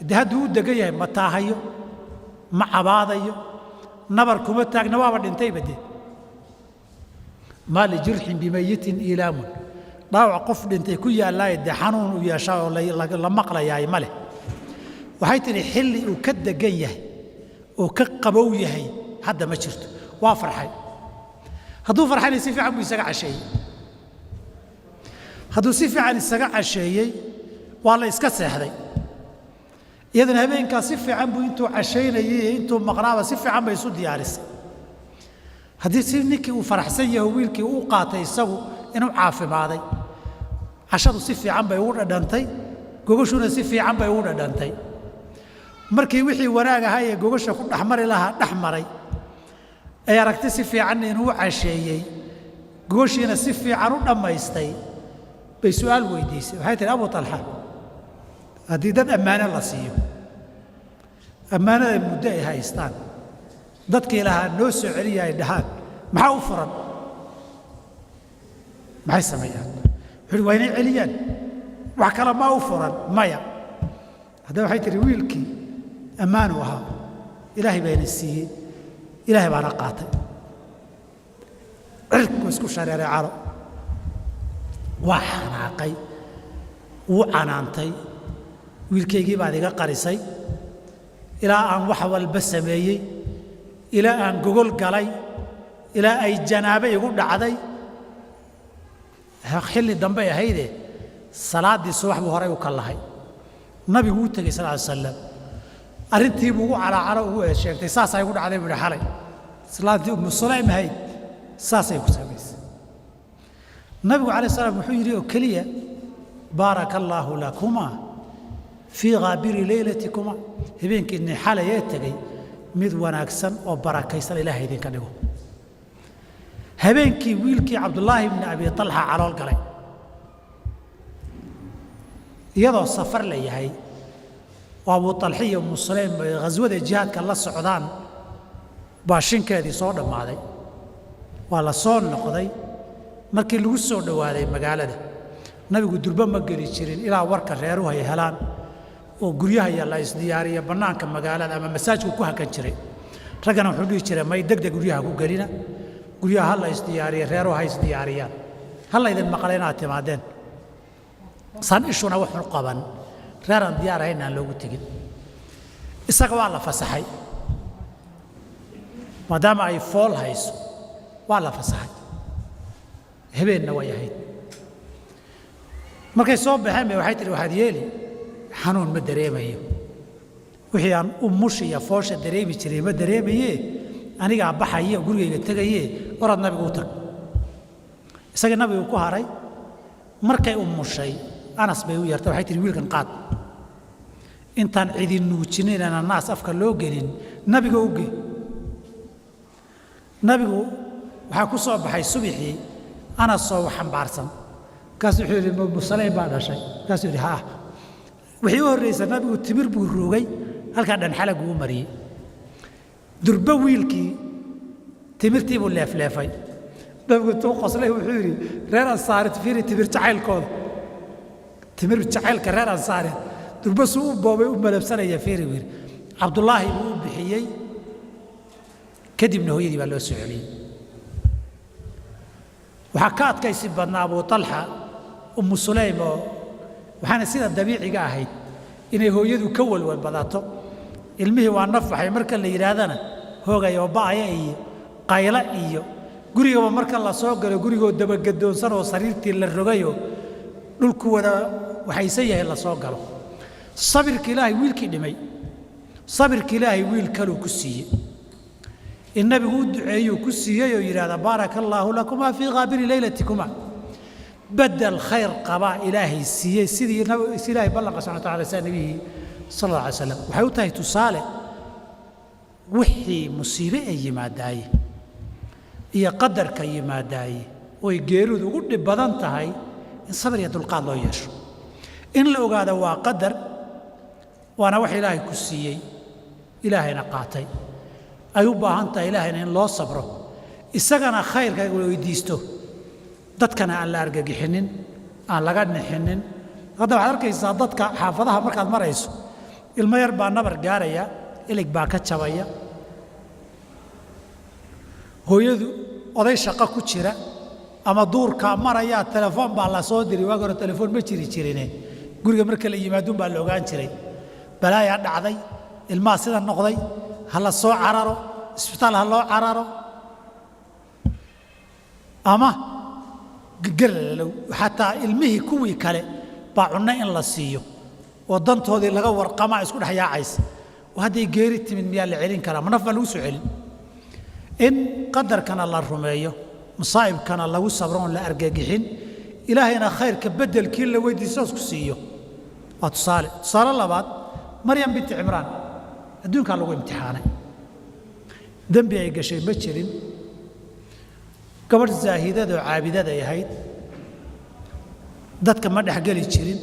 Dee hadduu u degan yahay, ma taahayo, ma cabaadayo, nabar kuma taagna, waaba dhintayba. Dee maa lijurxin bimayitin iilaamun, dhaawac qof dhintay ku yaallaaye dee xanuun u yeeshaa oo la maqlayaay ma leh. Waxay tidhi xilli uu ka degan yahay oo ka qabow yahay hadda ma jirto. Waa farxay. Hadduu farxayna, si fiican buu isaga casheeyey. Hadduu si fiican isaga casheeyey, waa la iska seexday. Iyadana habeenkaa si fiican buu intuu cashaynayay iyo intuu maqnaaba si fiican bay isu diyaarisay. Haddii si ninkii uu faraxsan yaho, wiilkii u qaatay isagu inuu caafimaaday, cashadu si fiican bay ugu dhadhantay, gogashuna si fiican bay ugu dhadhantay. Markii wixii wanaag ahaa ee gogasha ku dhexmari lahaa dhex maray, ay aragti si fiicanna inuu u casheeyey, gogashiina si fiican u dhammaystay, bay su'aal weydiisay. Waxay tihi, "Abu Talxa, haddii dad ammaano la siiyo, ammaanada muddo ay haystaan, dadkii lahaa noo soo celiya ay dhahaan, maxaa u furan? Maxay sameeyaan?" Wuxu uhi, "Waa inay celiyaan. Wax kale maa u furan?" "Maya." Haddaba waxay tihi, "Wiilkii ammaanu ahaa, Ilaahay baana siiyey, Ilaahay baana qaatay." Cirku isku shareeray, calo, waa xanaaqay, wuu canaantay. "Wiilkaygii baad iga qarisay ilaa aan wax walba sameeyey, ilaa aan gogol galay, ilaa ay janaabe igu dhacday." Xilli dambey ahaydee, salaaddii subax buu horay u ka lahay. Nabigu u tegey sal ly slam, arrintii buu ugu calaacalo, ugu eed sheegtay. "Saasaa igu dhacday," buu ihi, "xalay islaantii Ummu Sulaym ahayd saasay ku samaysay." Nabigu calayh salaam wuxuu yidhi oo keliya, "Baaraka allaahu lakumaa fii ghaabiri leylatikuma." Habeenkiinni xalayee tegey mid wanaagsan oo barakaysan Ilaahay idinka dhigo. Habeenkii wiilkii Cabdullaahi bni Abi Talxa calool galay, iyadoo safar la yahay oo Abu Talxa iyo Ummu Sulaym ay ghaswada jihaadka la socdaan, baa shinkeedii soo dhammaaday. Waa la soo noqday. Markii lagu soo dhowaaday magaalada, nabigu durbo ma geli jirin ilaa warka reeruhu ay helaan oo guryahaya la isdiyaariyo. Bannaanka magaalada ama masaajku ku hakan jiray. Raggana wuxuu dhihi jiray, "May deg deg guryaha ku gelina, guryaha ha la isdiyaariyo, reeruhu ha isdiyaariyaan, ha laydin maqla inaad timaadeen, saan ishuna waxu qaban, reeraan diyaar ahayn aan loogu tegin." Isaga waa la fasaxay, maadaama ay fool hayso waa la fasaxay. Habeenna way ahayd. Markay soo baxeen bay waxay tihi, "Waxaad yeeli, xanuun ma dareemayo, wixii aan umush iyo foosha dareemi jiray ma dareemaye, anigaa baxaya, gurigayga tegaye, orad nabigu u tag." Isaga nabigu ku haray. Markay umushay, Anas bay u yeertay. Waxay tihi, "Wiilkan qaad, intaan cidi nuujinin ana naas afka loo gelin, nabiga u gee." Nabigu waxaa ku soo baxay subixii Anasoo xambaarsan. Markaasuu wuxuu yidhi, "Ummu Sulaym baa dhashay?" Markaasuu yidhi, "Haa." Wixii u horraysa nabigu timir buu roogay, halkaa dhanxalagu u mariyey. Durbo wiilkii timirtii buu leefleefay. Nabigu intuu qoslay wuxuu yidhi, "Reer Ansaarid fiiri timir jacaylkooda, timir jacaylka reer Ansaarid, durbo suu u boobay, u malabsanaya fiiri," buu yidhi. Cabdullaahi buu u bixiyey. Kadibna hooyadii baa loo soo celiyey. Waxaa ka adkaysi badnaa Abu Talxa Ummu Sulaym, oo waxaana sida dabiiciga ahayd inay hooyadu ka walwal badato. Ilmihii waa naf baxay marka la yidhaahdana, hoogay oo ba'aya iyo qaylo iyo gurigaba marka la soo galo, gurigoo dabagadoonsan oo sariirtii la rogayoo dhulku wada waxaysan yahay la soo galo. Sabirka Ilaahay wiilkii dhimay, sabirka Ilaahay wiil kaluu ku siiyey. In nabigu u duceeyuu ku siiyey oo yidhahda, "Baaraka allaahu lakumaa fii ghaabiri leylatikuma." Bedel khayr qabaa Ilaahay siiyey, sidii si Ilaahay ballanqa subxana wa tacala sida nabiyihii sal alla alay slam. Waxay u tahay tusaale wixii musiibe ay yimaadaaye iyo qadarka yimaadaaye oy geeridu ugu dhib badan tahay, in sabir iyo dulqaad loo yeesho, in la ogaado waa qadar, waana wax Ilaahay ku siiyey, Ilaahayna qaatay. Ay u baahan tahay Ilaahayna in loo sabro, isagana khayrka weydiisto, dadkana aan la argagixinin, aan laga nixinin. Hadda waxaad arkaysaa dadka xaafadaha markaad marayso, Ilmo yar baa nabar gaaraya, ilig baa ka jabaya, hooyadu oday shaqo ku jira ama duurkaa marayaa, telefoon baa la soo diray. Waagi hore telefoon ma jiri jirine, guriga marka la yimaadun baa la ogaan jiray. Balaayaa dhacday, ilmaha sida noqday, ha la soo cararo, isbitaal ha loo cararo, ama gerlalow xataa ilmihii kuwii kale baa cunno in la siiyo oo dantoodii laga warqamaa isku dhex yaacaysa. Oo hadday geeri timid, miyaa la celin karaa? Ma naf baa lagu soo celin? In qadarkana la rumeeyo, masaa'ibkana lagu sabro oon la argagixin, Ilaahayna khayrka beddelkii la weydiisto isku siiyo, waa tusaale. Tusaale labaad, Maryam binti Cimraan adduunkaa lagu imtixaanay. Dembi ay gashay ma jirin. Gabadh zaahidadoo caabidaday ahayd, dadka ma dhexgeli jirin,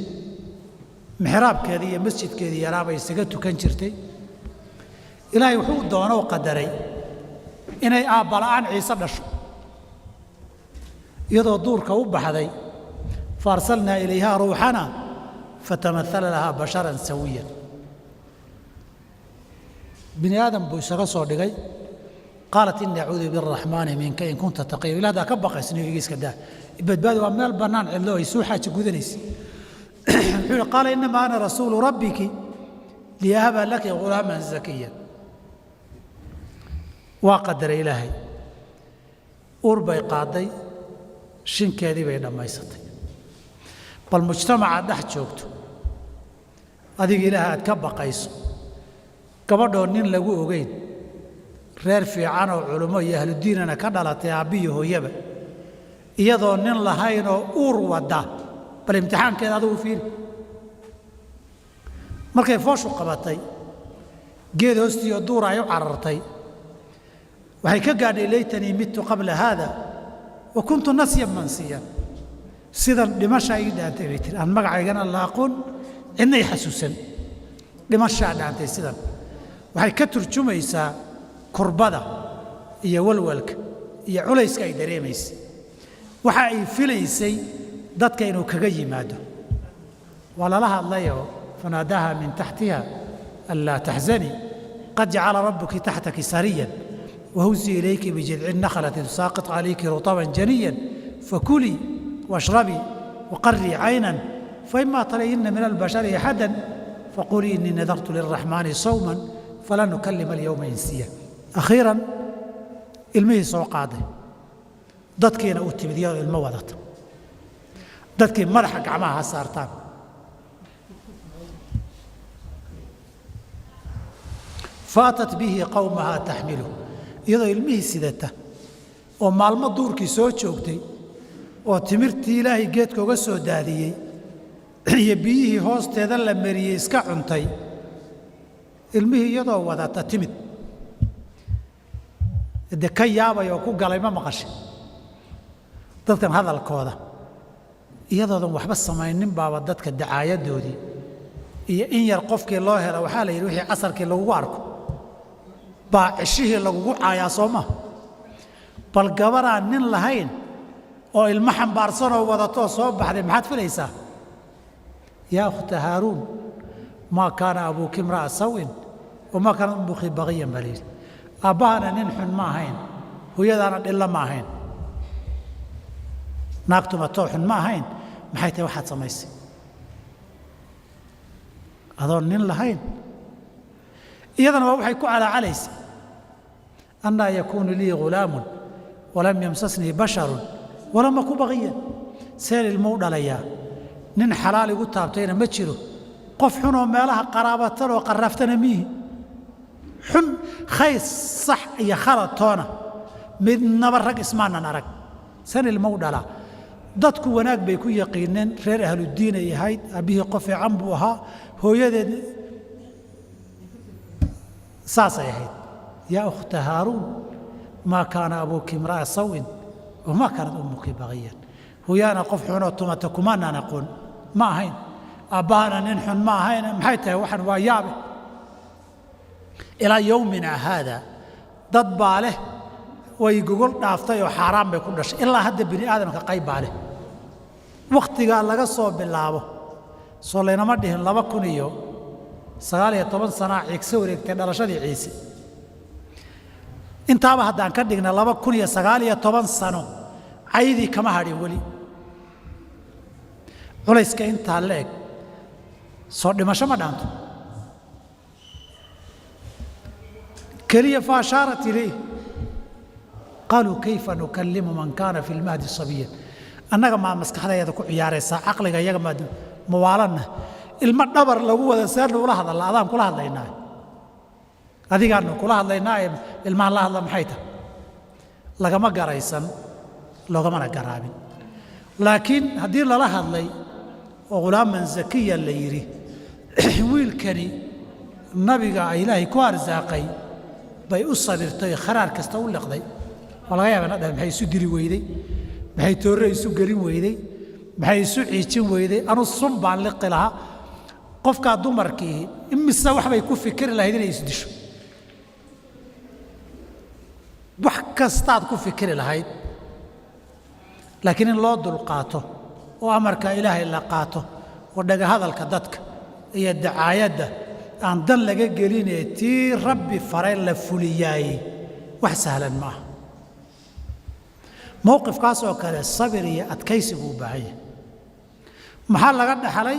mixraabkeedii iyo masjidkeedii yaraabay isaga tukan jirtay. Ilaahay wuxuu doonoo qadaray inay aabbala'aan Ciise dhasho. Iyadoo duurka u baxday, فأرسلنا إليها روحنا فتمثل لها بشرا سويا. Bini aadam buu isaga soo dhigay. قالت إني أعوذ بالرحمن منك إن كنت تقيا. Ilah haddaa ka baqaysa, iga iska daa, badbaadi. Waa meel bannaan, cidlo ay soo xaaja gudanaysa. Wuxuu yihi: قال إنما أنا رسول ربك لأهب لك غلاما زكيا. Waa qadaray Ilaahay, uur bay qaaday, shinkeedii bay dhammaysatay. Bal mujtamacaad dhex joogto, adiga Ilaah aad ka baqayso, gabadhoo nin lagu ogeyn, reer fiican oo culummo iyo ahludiinana ka dhalatay, aabbiyo hooyaba, iyadoo nin lahaynoo uur wadda, bal imtixaankeeda adigu fiiri. Markay fooshu qabatay, geed hoostiioo duura ay u carartay. Waxay ka gaadhay: ليتني مت قبل هذا وكنت نسيا منسيا. Sidan dhimashaa ii dhaantay, bay tiri, aan magacaygana la aqoon, cidna i xasuusan, dhimashaa dhaantay sidan. Waxay ka turjumaysaa kurbada iyo walwalka iyo culayska ay dareemaysay. Waxa ay filaysay dadka inuu kaga yimaado, waa lala hadlayoo: فناداها من تحتها ألا تحزني قد جعل ربك تحتك سريا وهزي إليك بجذع النخلة تساقط عليك رطبا جنيا فكلي واشربي وقري عينا فإما ترين من البشر أحدا فقولي إني نذرت للرحمن صوما فلن أكلم اليوم إنسيا. Akhiiran ilmihii soo qaaday, dadkiina u timid iyadoo ilmo wadata. Dadkii madaxa gacmaha ha saartaan. فأتت به قومها تحمله. Iyadoo ilmihii sidata oo maalmo duurkii soo joogtay oo timirtii Ilaahay geedka uga soo daadiyey iyo biyihii hoosteeda la mariyey iska cuntay, ilmihii iyadoo wadata timid, de ka yaabay oo ku galay, ma maqashay dadkan hadalkooda? Iyadoodan waxba samaynin baaba dadka dacaayadoodii iyo in yar qofkii loo helo. Waxaa la yidhi, wixii casarkii lagugu arko baa ceshihii lagugu caayaa, soo ma? Bal gabaraan nin lahayn oo ilmo xambaarsanoo wadatoo soo baxday, maxaad filaysaa? يا أخت هارون ما كان أبوك امرأ سوء وما كانت أمك بغيا. Baa la yidhi, aabbahana nin xun ma ahayn, hooyadaana dhillo ma ahayn, naagtuma too xun ma ahayn. Maxay tahay waxaad samaysay adoon nin lahayn? Iyadana waa waxay ku calaacalaysa: أنى يكون لي غلام ولم يمسسني بشر ولم أك بغيا. Seen ilmo u dhalayaa? Nin xalaal igu taabtayna ma jiro, qof xunoo meelaha qaraabatan oo qaraaftana miihi. Xun khayr, sax iyo khalad toona midnaba rag ismaanan arag. San ilmo u dhalaa? Dadku wanaag bay ku yaqiineen, reer ahludiin ay ahayd, aabbihii qof fiican buu ahaa, hooyadeed saasay ahayd. يا أخت هارون ما كان أبوك امرأ سوء وما كانت أمك بغيا. Hooyaana qof xunoo tumata kumaanaan aqoon, ma ahayn, aabbahana nin xun ma ahayn. Maxay tahay waxan? Waa yaabe. إلى يومنا هذا dad baa leh way gogol dhaaftay oo xaaraan bay ku dhashay. Ilaa hadda bini aadamka qayb baa leh. Wakhtigaa laga soo bilaabo, soo laynama dhihin 2000 iyo 19 sanaa ciigso wareegtay dhalashadii Ciise. Intaaba haddaan ka dhigna 2019 sano caydii kama hadhin weli. Culayska intaa la eg soo dhimasho ma dhaanto. Keliya fa ashaarat ilayh qaaluu kayfa nukallimu man kaana fi lmahdi sabiyan. Annaga maa maskaxdayada ku ciyaaraysaa, caqliga iyaga maa mawaalanna, ilmo dhabar lagu wada seernu ula hadalla, adaan kula hadlaynaa, adigaanu kula hadlaynaa ee ilmahan la hadla maxay tahay? Lagama garaysan, loogamana garaabin. Laakiin haddii lala hadlay oo ghulaaman zakiya la yidhi, wiilkani nabiga ilaahay ku arsaaqay bay u sabirtay, kharaar kasta u liqday. Waa laga yaaba na dhah, maxay isu dili weyday, maxay toorre isu gelin weyday, maxay isu ciijin weyday? Anu sun baan liqi lahaa. Qofkaa dumarkii imise wax bay ku fikiri lahayd inay isdisho, wax kastaad ku fikiri lahayd. Laakiin in loo dulqaato oo amarka ilaahay la qaato oo dhagahadalka dadka iyo dacaayadda aan dan laga gelinee tii rabbi faray la fuliyaayey, wax sahlan ma aha. Mowqifkaas oo kale sabir iyo adkaysi buu u baahan yahay. Maxaa laga dhaxlay?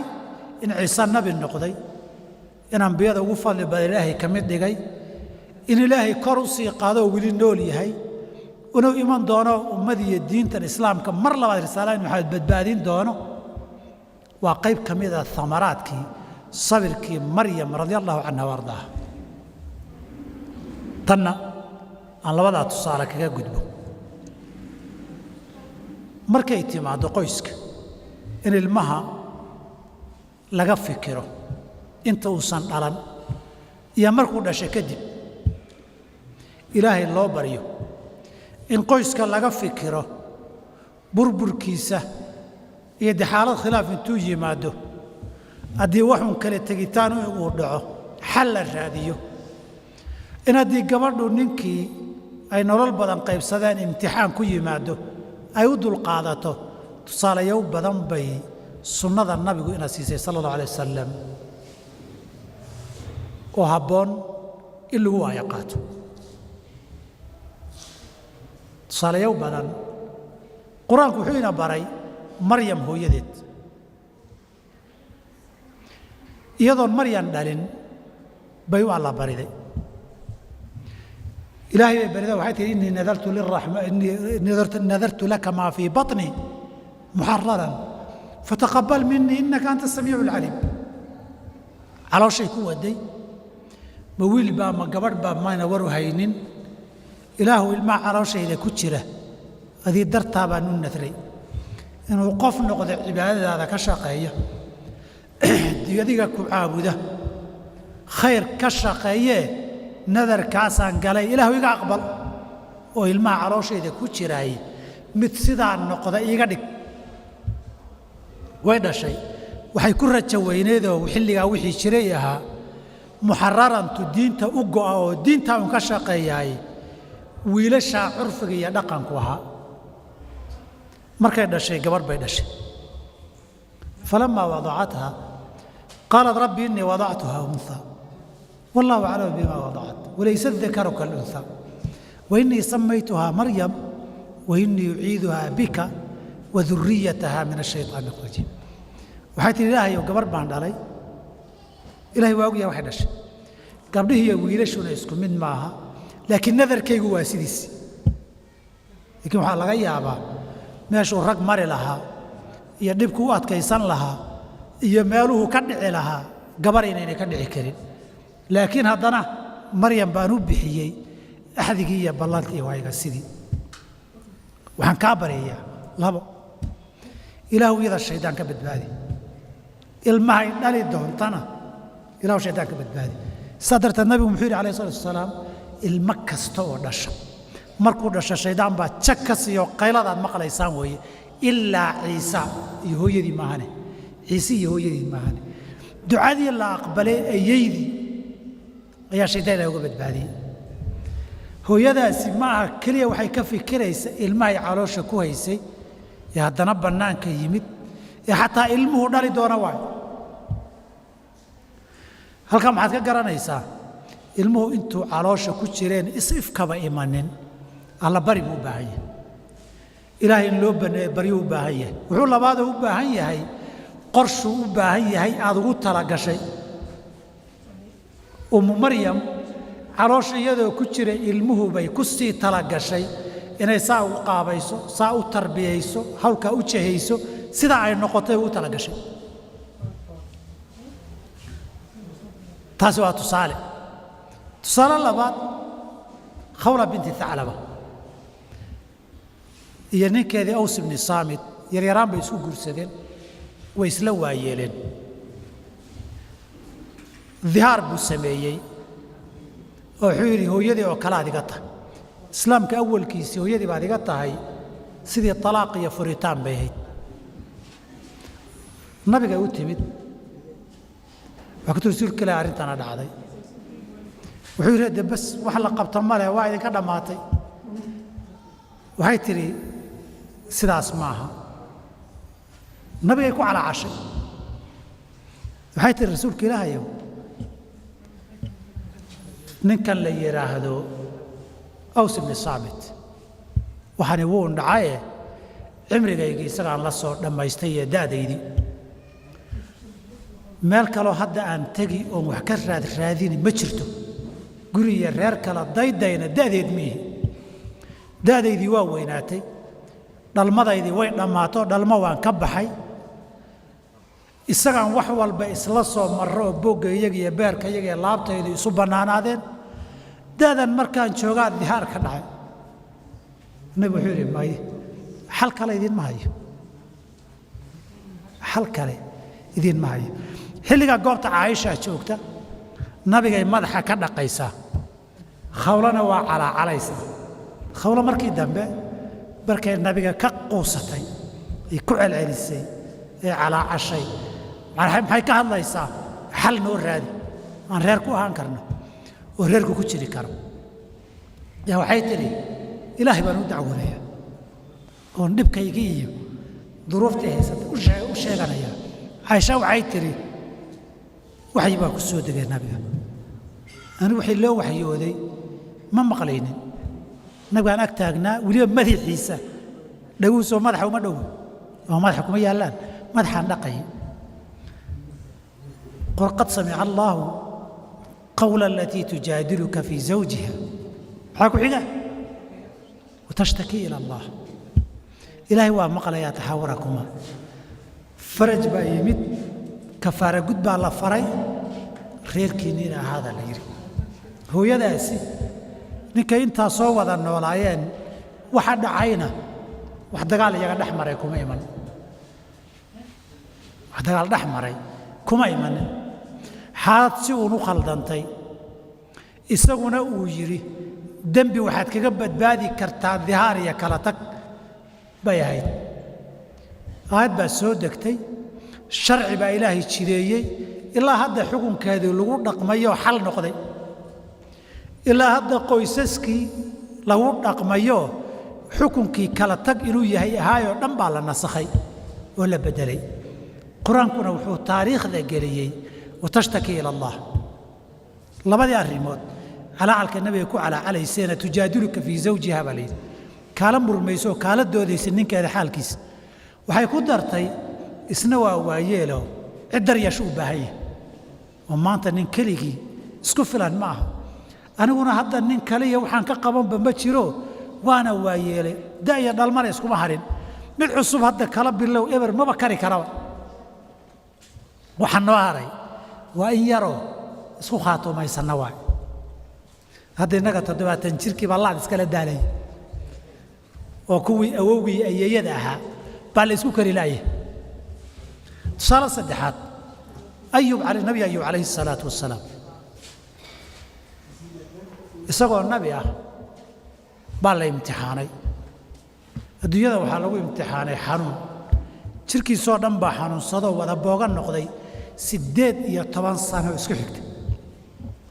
In Ciise nabi noqday, in ambiyada ugu fadli badan ilaahay ka mid dhigay, in ilaahay kor u sii qaado oo weli nool yahay, inuu iman doono ummad iyo diintan islaamka mar labaad risaala in Maxamed badbaadin doono. Waa qayb ka mid a amaraadkii sabirkii Maryam radia allahu canha wa ardaaha. Tanna aan labadaa tusaale kaga gudbo. Markay timaaddo qoyska in ilmaha laga fikiro inta uusan dhalan iyo markuu dhashay kadib, ilaahay loo baryo in qoyska laga fikiro burburkiisa iyo dee xaalad khilaaf intuu yimaado, haddii waxun kale tegitaan uu dhaco, xal la raadiyo. In haddii gabadhu ninkii ay nolol badan qaybsadeen imtixaan ku yimaado, ay u dulqaadato. Tusaalayow badan bay sunnada nabigu ina siisay sala allahu alay wasalam oo habboon in lagu waayo qaato. Tusaalayow badan qur-aanku wuxuu ina baray Maryam hooyadeed iyadoon Maryam dhalin bay u alla bariday. Ilaahay bay barida, waxay tihi innii nadartu liraxma innii nadartu laka maa fii baطni muxararan fataqabal minii innaka anta asamiicu alcaliim. Calooshay ku waday, ma wiil baa ma gabadh baa mayna waru haynin. Ilaahu ilmaha calooshayda ku jira adii dartaa baan u nadray inuu qof noqdo cibaadadaada ka shaqeeya, adiga ku caabuda, khayr ka shaqeeyee, nadarkaasaan galay, ilaahu iga aqbal oo ilmaha calooshayda ku jiraay mid sidaa noqda iiga dhig. Way dhashay, waxay ku rajo weyneedoo xilligaa wixii jiray ahaa muxararantu diinta u go'a oo diintaa un ka shaqeeyaay, wiilashaa curfiga iyo dhaqanku ahaa. Markay dhashay gabarh bay dhashay. Falamaa wadacatha qaalat rabbi innii wadactuhaa unhaa wallahu aclamu bima wadacat walaysa adakaru kalunhaa wa innii samaytuhaa Maryam wa innii uciiduhaa bika wa duriyataha min ashayطaani arajiim. Waxay tihi ilaahayow gabarh baan dhalay. Ilahay waa ogyahay waxay dhashay, gabdhihiiyo wiilashuna isku mid maaha, laakiin nadarkaygu waa sidiisi. Laakiin waxaa laga yaabaa meeshuu rag mari lahaa iyo dhibku u adkaysan lahaa iyo meeluhu ka dhici lahaa gabar inaynay ka dhici karin. Laakiin haddana Maryam baan u bixiyey, axdigii iyo ballantii waa iga sidii. Waxaan kaa baryayaa labo, ilaahu iyada shaydaan ka badbaadi, ilmahay dhali doontana ilahu shaydaan ka badbaadi. Saa darteed nabigu muxuu yidhi alayh salatu wasalaam, ilmo kasta oo dhasha markuu dhasho shaydaan baa jag ka siiyo, qayladaad maqlaysaan weeye, ilaa Ciisa iyo hooyadii maahane, Ciise iyo hooyadii maahane. Ducadii la aqbalay ayeydii ayaa shaydaan ilahi uga badbaadiyey. Hooyadaasi ma aha keliya waxay ka fikiraysa ilmahay caloosha ku haysay ee haddana bannaanka yimid ee xataa ilmuhu dhali doona waayo. Halkaa maxaad ka garanaysaa? Ilmuhu intuu caloosha ku jireen is-ifkaba imanin, alla bari buu u baahan yahay, ilaahay in loo baneeyo baryuu u baahan yahay. Wuxuu labaadoo u baahan yahay qorshuu u baahan yahay aada ugu talagashay. Ummu Maryam caloosha iyadoo ku jira ilmuhu bay ku sii talagashay inay saa ugu qaabayso, saa u tarbiyayso, hawlkaa u jahayso, sidaa ay noqotay ugu talagashay. Taasi waa tusaale. Tusaale labaad, Khawla binti Thaclaba iyo ninkeedii Aws ibni Saamid yaryaraan bay isku guursadeen, way isla waayeeleen. Dihaar buu sameeyey oo wuxuu yidhi hooyadii oo kale aad iga tahay. Islaamka awalkiisii hooyadii baad iga tahay, sidii talaaq iyo furitaan bay ahayd. Nabigay u timid, waxaa ku tiri rasuulka ilaahi arrintana dhacday. Wuxuu yidhi de bas wax la qabto ma leh, waa idinka dhammaatay. Waxay tidhi sidaas maaha. Nabigay ku calaacashay, waxay tihi rasuulka ilaahayow, ninkan la yidhaahdo Aws ibni Saamit waxaani wuu dhacaye, cimrigaygii isagaan la soo dhammaystay iyo da'daydii, meel kaloo hadda aan tegi oon wax ka raad raadini ma jirto, guri iyo reer kala daydayna da'deed miihi, da'daydii waa weynaatay, dhalmadaydii way dhammaato, dhalmo waan ka baxay, isagaan wax walba isla soo marro oo boogga iyaga iyo beerka iyaga iyo laabtaydu isu bannaanaadeen, da'dan markaan joogaa dihaar ka dhacay. Nabi wuxuu yidhi maye, xal kale idiinma hayo, xal kale idiinma hayo. Xilligaa goobta Caaishaa joogta, nabigay madaxa ka dhaqaysaa, Khawlana waa calaacalaysaa. Khawlo markii dambe markay nabiga ka quusatay ay ku celcelisay ee calaacashay, maxay ka hadlaysaa? Xal noo raadi aan reer ku ahaan karno oo reerku ku jiri karo. Yaa waxay tidhi ilaahay baan u dacwoonayaa oon dhibkaygii iyo duruuftii haysatay u sheeganayaa. Caaisha waxay tidhi waxyi baa ku soo degay nabiga, anigu wixii loo waxyooday ma maqlaynin, nabigaan ag taagnaa, weliba madaxiisa dhaguusoo madaxa uma dhowo oo madaxa kuma yaallaan, madaxaan dhaqayay. Qad samica allaahu qawla alatii tujaadiluka fii zawjiha, maxaa ku xiga? Watashtaki ila allah. Ilaahay waa maqlayaa taxaawurakuma. Faraj baa yimid, kafaara gud baa la faray, reerkiinniina ahaada la yidhi. Hooyadaasi ninkay intaa soo wada noolaayeen, waxa dhacayna wax dagaal iyaga dhex maray kuma iman, wax dagaal dhex maray kuma imanin. Xaalad si uun u khaldantay, isaguna uu yidhi dembi waxaad kaga badbaadi kartaa dihaar iyo kala tag bay ahayd. Aayad baa soo degtay, sharci baa ilaahay jideeyey, ilaa hadda xukunkeedii lagu dhaqmayoo xal noqday, ilaa hadda qoysaskii lagu dhaqmayo xukunkii kala tag inuu yahay ahaayoo dhan baa la nasakhay oo la beddelay. Qur-aankuna wuxuu taariikhda geliyey watashtaki ila allah. Labadii arrimood calaacalka nabiga ku calaacalaysayna tujaadiluka fii zawjiha baa layidhi, kaala murmayso oo kaala doodaysa ninkeeda xaalkiisa. Waxay ku dartay isna waa waayeelo cid daryeesho u baahan yahay, oo maanta nin keligii isku filan ma aha, aniguna hadda nin kaliya waxaan ka qabanba ma jiro, waana waayeelay, da'ya dhalmana iskuma harin, mid cusub hadda kala bilow eber maba kari karaba. Waxaa noo haray waa in yaroo isku khaatumaysanna waay. Hadda innaga 70 jirkii baa laad iskala daalay, oo kuwii awowgii ayeeyada ahaa baa la isku kari laayay. Tusaale saddexaad, Ayub, nabi Ayub calayhi salaatu wasalaam isagoo nabi ah baa la imtixaanay. Adduunyada waxaa lagu imtixaanay xanuun, jirkiisoo dhan baa xanuunsadoo wada booga noqday, 18 sano isku xigta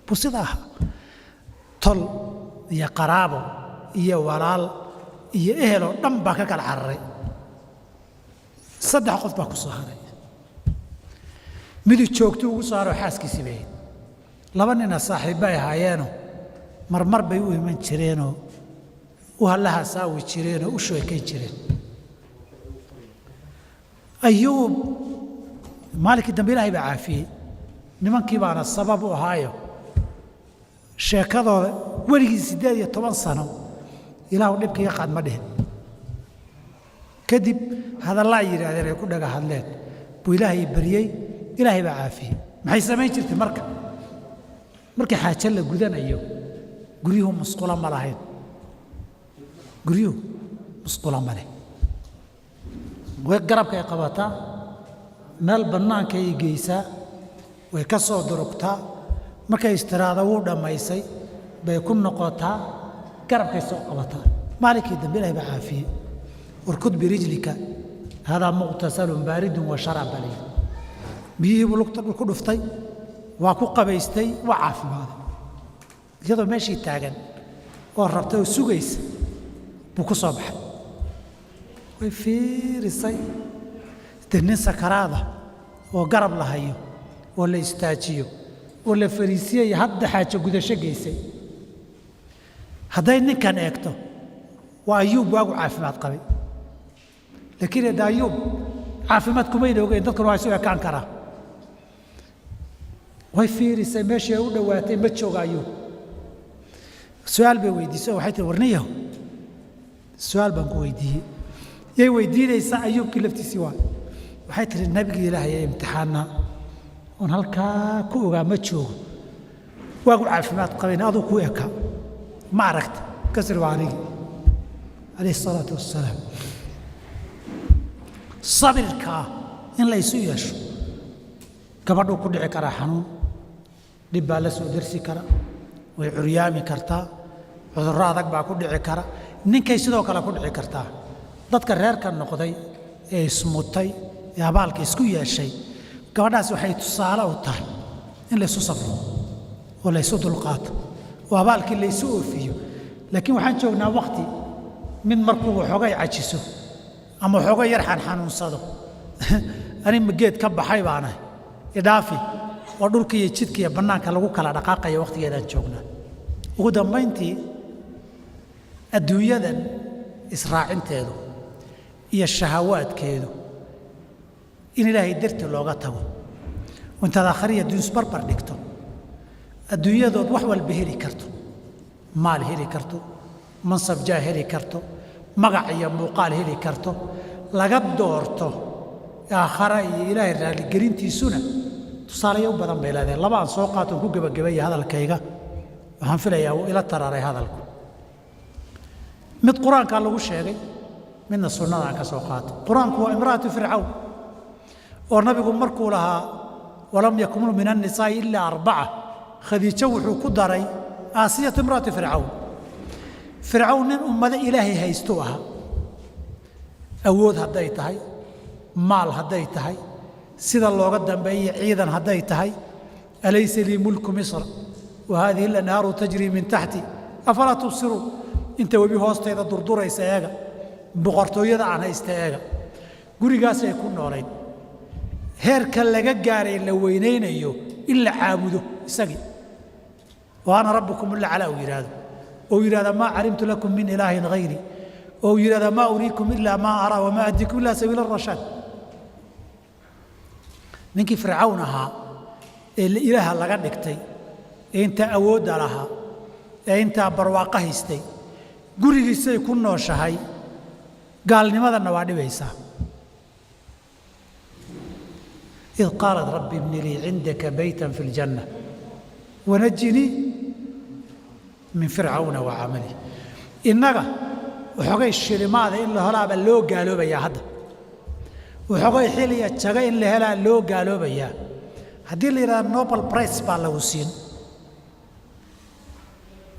buu sida ahaa. Tol iyo qaraabo iyo walaal iyo eheloo dhan baa ka kala cararay, 3 qof baa ku soo haray. Midu joogto ugu soo haroo xaaskiisii bay ahayd. Laba nina saaxiibbay ahaayeeno marmar bay u iman jireenoo u hallaha saawi jireenoo u sheekayn jireen. Ayuub maalinkii dambe Ilaahay baa caafiyey, nimankii baana sabab u ahaayo sheekadooda. Weligii 18 sano Ilaahu dhibka iga qaad ma dhihin. Kadib hadallaa yidhaahdeen ay ku dhaga hadleen buu Ilaahay baryey, Ilaahay baa caafiyey. Maxay samayn jirtay marka? Markii xaajo la gudanayo, guryuhu musqulo ma lahayn, guryuhu musqulo ma leh. Way garabkay qabataa, meel bannaanka ay geysaa, way ka soo durugtaa. Markay istiraada wuu dhammaysay bay ku noqotaa, garabkay soo qabataa. Maalinkii dambe Ilahay baa caafiyey. Urkud birijlika haadaa muqtasalun baaridun wa sharaab baa layidhi. Biyihii buu lugta ku dhuftay, waa ku qabaystay, waa caafimaaday. Iyadoo meeshii taagan oo rabta oo sugaysa buu ku soo baxay. Way fiirisay, dee nin sakaraada oo garab la hayo oo la istaajiyo oo la fariisiyey, hadda xaajo gudasho geysay. Hadday ninkan eegto, waa Ayuub waagu caafimaad qabay. Laakiin hadda Ayuub caafimaad kumayna ogeyn, dadkuna waa isu ekaan karaa. Way fiirisay, meeshii ay u dhowaatay ma jooga Ayuub. Su-aal bay weydiisay oo waxay tihi, "Warniyahow, su-aal baan ku weydiiyey." Yay weydiinaysaa? Ayuubkii laftiisii waa. Waxay tihi, "Nabigii Ilaahay ee imtixaanaa oon halkaa ku ogaa ma joogo, waagu caafimaad qabayn aduu ku ekaa, ma aragta?" Kasri waa anigii, calayhi salaatu wassalaam. Sabirkaa in la isu yeesho, gabadhuu ku dhici karaa xanuun, dhib baa la soo dersi kara, way curyaami kartaa, cudurro adag baa ku dhici kara. Ninkay sidoo kale ku dhici kartaa. Dadka reerka noqday ee ismutay ee abaalka isku yeeshay, gabadhaas waxay tusaale u tahay in laysu sabro oo laysu dulqaato oo abaalkii laysu oofiyo. Laakiin waxaan joognaa wakhti mid markuu waxoogay cajiso ama waxoogay yar xanxanuunsado, "Ani ma geed ka baxay baanahay, idhaafi," oo dhulka iyo jidka iyo bannaanka lagu kala dhaqaaqaya wakhtigeedaan joognaa. Ugu dambayntii, adduunyadan israacinteedu iyo shahawaadkeedu in Ilaahay dartii looga tago, intaad aakhariya adduun isbarbar dhigto, adduunyadood wax walba heli karto, maal heli karto, mansab jaa heli karto, magac iyo muuqaal heli karto, laga doorto aakhara iyo Ilaahay raalligelintiisuna, tusaalayo u badan bay leedahay. Laba aan soo qaatoon ku gebagabaya hadalkayga. Waxaan filayaa wuu ila tararay hadalku. Mid Qur-aankaa lagu sheegay, midna sunnada aan ka soo qaato. Qur-aanku waa imra'atu Fircawn, oo nabigu markuu lahaa "walam yakmul min annisaa'i ilaa arbaca", Khadiijo wuxuu ku daray Aasiyatu imra'atu Fircawn. Fircawn nin ummado Ilaahay haystuu ahaa, awood hadday tahay, maal hadday tahay, sida looga dambeeyey, ciidan hadday tahay. "Alaysa lii mulku Misra wa haadihi alanhaaru tajrii min taxti, afalaa tubsiruun?" Inta webi hoosteeda durduraysa eega, boqortooyada aan haysta eega. Gurigaasay ku noolayd, heerka laga gaaray la weynaynayo in la caabudo isagii oo "ana rabbukum alaclaa" uu yidhaahdo, oo yidhahda "maa calimtu lakum min ilaahin hayri", oo uu yidhahda "maa uriikum ilaa maa araa wamaa ahdiikum ilaa sabiila arashaad". Ninkii Fircawn ahaa ee Ilaaha laga dhigtay, ee intaa awoodda lahaa, ee intaa barwaaqo haystay, gurigiisay ku nooshahay, gaalnimadanna waa dhibaysaa. Id qaalat rabbi ibni lii cindaka baytan fi ljanna wanajinii min fircawna wa camalih. Innaga waxoogay shilimaada in la helaaba loo gaaloobayaa hadda, waxoogay xiliya jago in la helaa loo gaaloobayaa. Haddii la yidhahda Nobel Prize baa lagu siin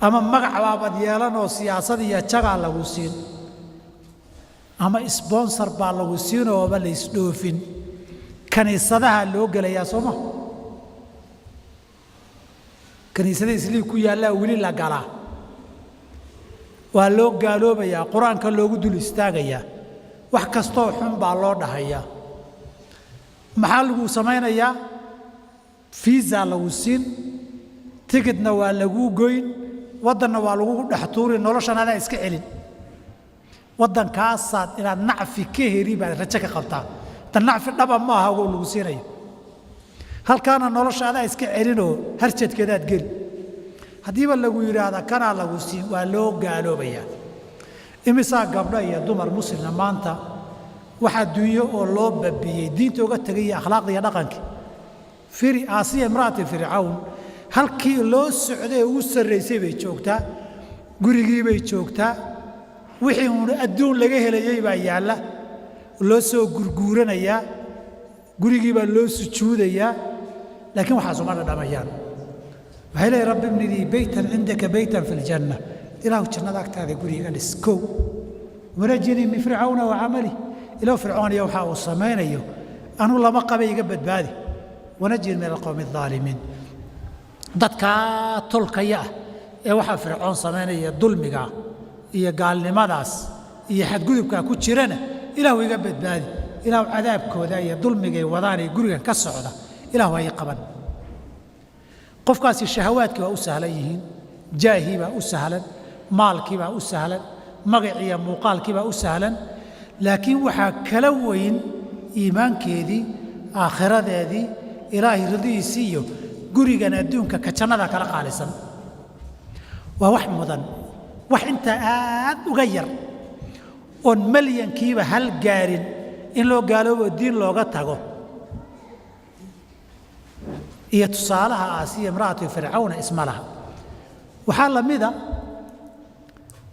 ama magac baabad yeelanoo siyaasad iyo jagaa lagu siin ama sponsor baa lagu siinooba la isdhoofin, kaniisadaha loo gelayaa, soo ma? Kaniisada Islii ku yaallaa weli la galaa, waa loo gaaloobayaa, Qur-aanka loogu dul istaagayaa, wax kastoo xun baa loo dhahayaa. Maxaa lagu samaynayaa? Fiisa lagu siin. Tigidna waa laguu goyn, waddanna waa lagugu dhex tuuri, noloshan adaa iska celin. Waddankaasaad inaad nacfi ka heli baad rajo ka qabtaa. Ta nacfi dhaba ma aha ogow lagu siinayo. Halkaana nolosha adaa iska celinoo harjadkeedaad geli. Haddiiba lagu yidhaahda kanaa lagu siin, waa loo gaaloobayaa. Imisaa gabdho iyo dumar muslimna maanta wax adduunyo oo loo babiyey diinta uga tegay iyo akhlaaqda iyo dhaqankii? Firi Aasiya imra'ati Fircawn, halkii loo socday ee ugu sarraysay bay joogtaa, gurigii bay joogtaa, wixii uun adduun laga helayey baa yaalla, loo soo gurguuranayaa, gurigii baa loo sujuudayaa, laakiin waxaas uma dhadhamayaan. Waxay leeyihin: "Rabbi ibni lii beytan cindaka, beytan fi ljanna." Ilaahu jannada agtaada guriga dhis kow. "Wanajinii min fircawna wa camali." Ilaahu Fircoon iyo waxa uu samaynayo anuu lama qabay, iga badbaadi. "Wanajini min alqowmi alaalimiin." Dadkaa tolkaya ah ee waxaa Fircoon samaynaya, dulmiga iyo gaalnimadaas iyo xadgudubkaa ku jirana, Ilaahu iga badbaadi. Ilaahu cadaabkooda iyo dulmigay wadaan ee gurigan ka socda, Ilaahu ha ii qaban. Qofkaasi shahawaadkii waa u sahlan yihiin, jaahii baa u sahlan, maalkii baa u sahlan, magaciiyo muuqaalkii baa u sahlan, laakiin waxaa kala weyn iimaankeedii, aakhiradeedii, Ilaahay ridihiisii iyo gurigan adduunka ka jannada kala qaalisan. Waa wax mudan wax intaa aad uga yar oon malyankiiba hal gaarin in loo gaaloobo, diin looga tago. Iyo tusaalaha Aasiya imra'atu Fircawna isma laha. Waxaa la mida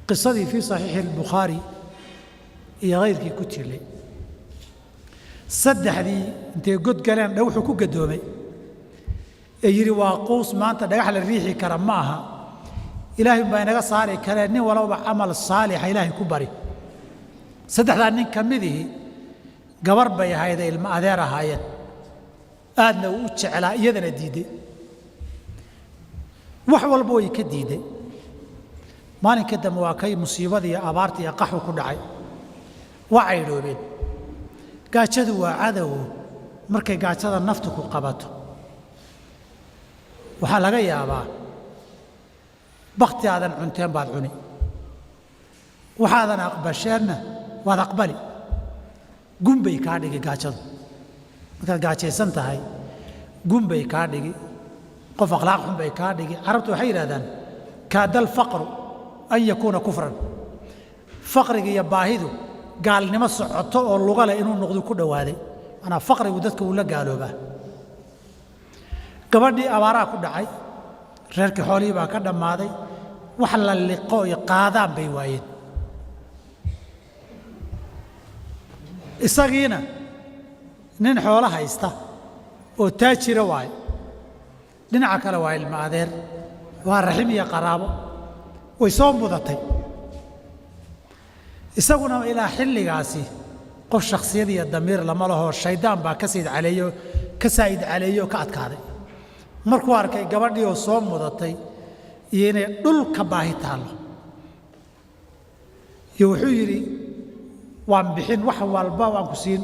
qisadii fii saxiixi albukhaari iyo kayrkii ku tilay, saddexdii intay god galeen dhagaxuu ku gadoomay ee yidhi: "Waa quus maanta, dhagax la riixi kara ma aha, Ilaahay baa inaga saari karee, nin walowba camal saalixa Ilaahay ku bari." Saddexdaa nin ka midihii gabar bay ahaydee ilmo adeer ahaayeen, aadna uu u jeclaa, iyadana diidday, wax walba way ka diidday. Maalinka dambe waa kay musiibadii iyo abaarta iyo qaxu ku dhacay, waa caydhoobeen. Gaajadu waa cadowo. Markay gaajada naftu ku qabato, waxaa laga yaabaa bakti aadan cunteen baad cuni, waxaadan aqbasheenna waad aqbali, gunbay kaa dhigi gaajadu. Markaad gaajaysan tahay gunbay kaa dhigi, qof akhlaaq xun bay kaa dhigi. Carabtu waxay yidhahdaan: "Kaada alfaqru an yakuuna kufran." Faqriga iyo baahidu gaalnimo socoto oo luga leh inuu noqdo ku dhowaaday. Manaa faqrigu dadka wuu la gaaloobaa. Gabadhii abaaraa ku dhacay, reerkii xoolihii baa ka dhammaaday, wax la liqo iyo qaadaan bay waayeen. Isagiina nin xoolo haysta oo taajira waaye, dhinaca kale waa ilmo adeer, waa raxim iyo qaraabo, way soo mudatay. Isaguna ilaa xilligaasi qof shakhsiyad iyo damiir lama lahoo, shaydaan baa ka sayd caleeyo, ka saa'id caleeyo oo ka adkaaday. Markuu arkay gabadhii oo soo mudatay iyo inay dhulka baahi taallo iyo, wuxuu yidhi: "Waan bixin wax walba, waan ku siin,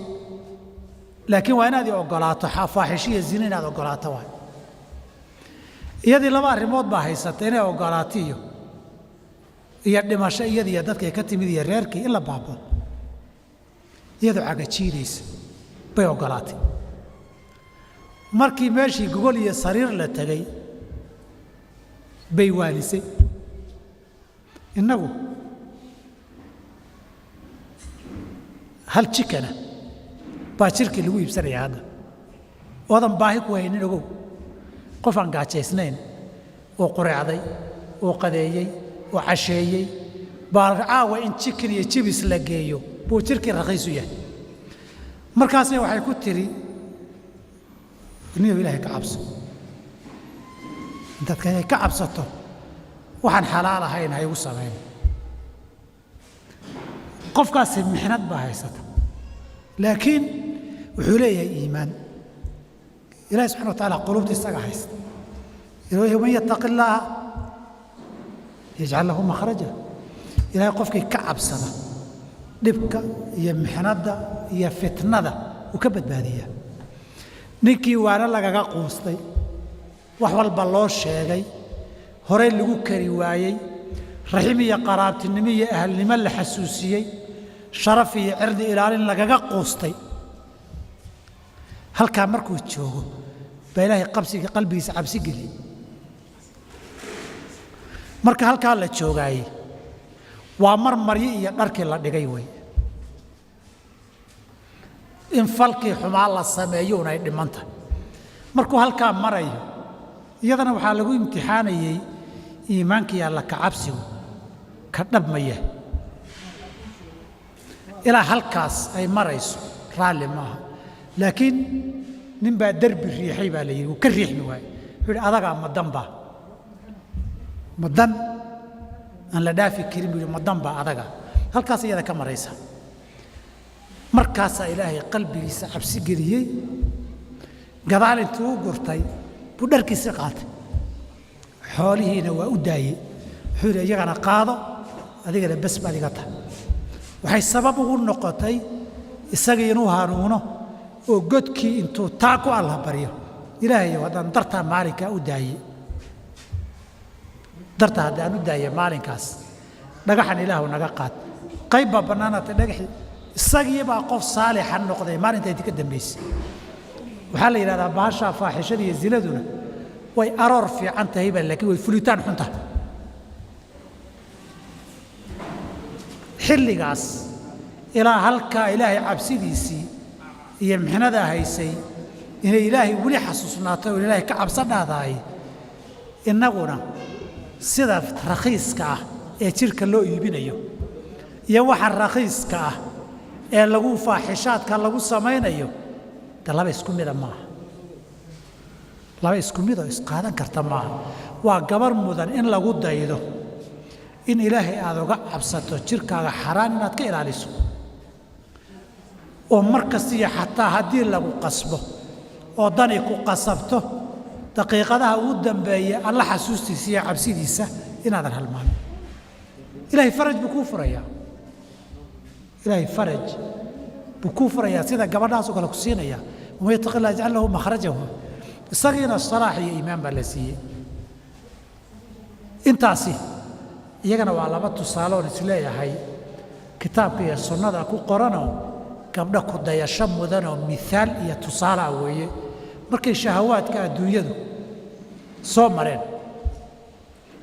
laakiin waa inaad i oggolaato faaxisho iyo zina, inaad oggolaato." Waay iyadii laba arrimood baa haysata: inay oggolaato iyo dhimasho iyadiiyo dadkay ka timid iyo reerkii in la baabo. Iyadoo cagajiidaysa bay oggolaatay. Markii meeshii gogol iyo sariir la tegey bay waanisay. Innagu hal jikana baa jirkii lagu iibsanayaa hadda, oodan baahi ku haynin. Ogow, qof aan gaajaysnayn oo qureecday oo qadeeyey oo casheeyey baa caawa in jikin iyo jibis la geeyo buu jirkii rakhiis u yahay. Markaasna waxay ku tidhi: "Niyow, Ilaahay ka cabso. Intaad Ilaahay ka cabsato, waxaan xalaal ahayn ha igu samayn." Qofkaasi mixnad baa haysata, laakiin wuxuu leeyahay iimaan. Ilahi subxana wa taala quluubta isaga haysta. Ilahi: "Man yattaqi illaaha yajcal lahu makhraja." Ilahay qofkii ka cabsada dhibka iyo mixnadda iyo fitnada uu ka badbaadiyaa. Ninkii waana lagaga quustay, wax walba loo sheegay. Horey lagu kari waayey, raxim iyo qaraabtinimo iyo ahalnimo la xasuusiyey, sharaf iyo cirdi ilaalin lagaga quustay. Halkaa markuu joogo baa Ilaahay qabsiga qalbigiisa cabsi geliyey. Marka halkaa la joogaayey waa mar maryo iyo dharkii la dhigay wey, in falkii xumaa la sameeyo un ay dhimantahay. Markuu halkaa marayo, iyadana waxaa lagu imtixaanayey iimaankiiyo alla ka cabsigu ka dhabmaya. Ilaa halkaas ay marayso raalli maaha, laakiin nin baa derbi riixay baa la yidhi, wuu ka riixmi waayey. Wuxuu yidhi, adagaa madan baa madan aan la dhaafi karin buu yidhi, madan baa adaga. Halkaas iyada ka maraysa, markaasaa Ilaahay qalbigiisa cabsi geliyey. Gadaal intuu u gurtay buu dharkiisii qaatay, xoolihiina waa u daayey. Wuxuu yidhi, iyagana qaado, adigana bes baad iga tahay. Waxay sabab ugu noqotay isagii inuu hanuuno oo godkii intuu taa ku Allah baryo, Ilaahayow, haddaan dartaa maalinkaa u daayey, dartaa haddaan u daayey maalinkaas, dhagaxan Ilaahu naga qaad. Qayb baa bannaanaatay dhagaxii, isagii baa qof saalixa noqday maalinta intii ka dambaysay. Waxaa la yidhahdaa bahashaa faaxishada iyo zinaduna way aroor fiican tahay ba, laakiin way fulitaan xun tahay. Xilligaas ilaa halkaa Ilaahay cabsidiisii iyo mixnadaa haysay inay Ilaahay weli xasuusnaatay oo Ilaahay ka cabsan dhahdahay. Innaguna sida rakhiiska ah ee jidhka loo iibinayo iyo waxa rakhiiska ah ee lagu faaxishaadka lagu samaynayo, de laba isku mida maaha, laba isku midoo isqaadan karta maaha. Waa gabar mudan in lagu daydo, in Ilaahay aada uga cabsato jidhkaaga xaraan inaad ka ilaaliso, oo mar kasta iyo xataa haddii lagu qasbo oo dani ku qasabto, daqiiqadaha ugu dambeeya Alla xasuustiisa iyo cabsidiisa inaadan halmaamin. Ilaahay faraj buu kuu furayaa, Ilaahay faraj buu kuu furayaa, sida gabadhaasoo kale ku siinaya. Waman yattaqi illah yajcal lahu makhrajahu. Isagiina salaax iyo iimaan baa la siiyey. Intaasi iyagana waa laba tusaale oon isleeyahay kitaabka iyo sunnada ku qoranoo gabdho ku dayasho mudanoo miaal iyo tusaale ah weeye markay shahawaadka adduunyadu soo mareen.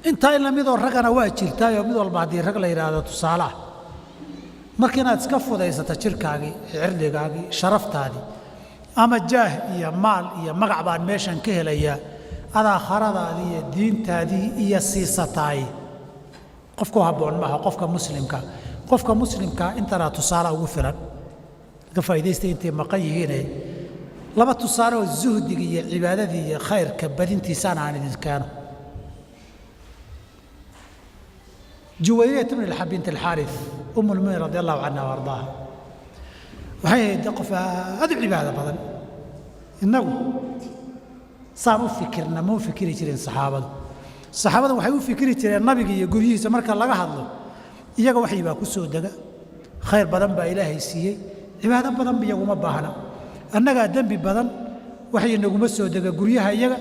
Intaa in lamidoo raggana waa jirtaayoo mid walba haddii rag la yidhaahdo tusaale ah. Marka inaad iska fudaysata jirkaagii, cirdigaagii, sharaftaadii, ama jaah iyo maal iyo magac baan meeshan ka helayaa, adaakharadaadii iyo diintaadii iyo siisataay, qofku habboon maaha. Qofka muslimka, qofka muslimka intanaa tusaale ugu filan ka faa'idaystay intay maqan yihiine. Laba tusaale oo zuhdiga iyo cibaadadii iyo khayrka badintiisaan aan idin keeno. Juwayriyat bn bint alxaarith, um lmuminiin radi allahu canha wa ardaaha, waxay ahayd qof aad u cibaado badan. Innagu saan u fikirna ma u fikiri jirin saxaabadu. Saxaabadu waxay u fikiri jireen nabiga iyo guryihiisa marka laga hadlo, iyaga waxyi baa ku soo dega, khayr badan baa Ilaahay siiyey, cibaado badanba iyaguma baahna. Annagaa dembi badan, waxyi naguma soo dega guryaha iyaga,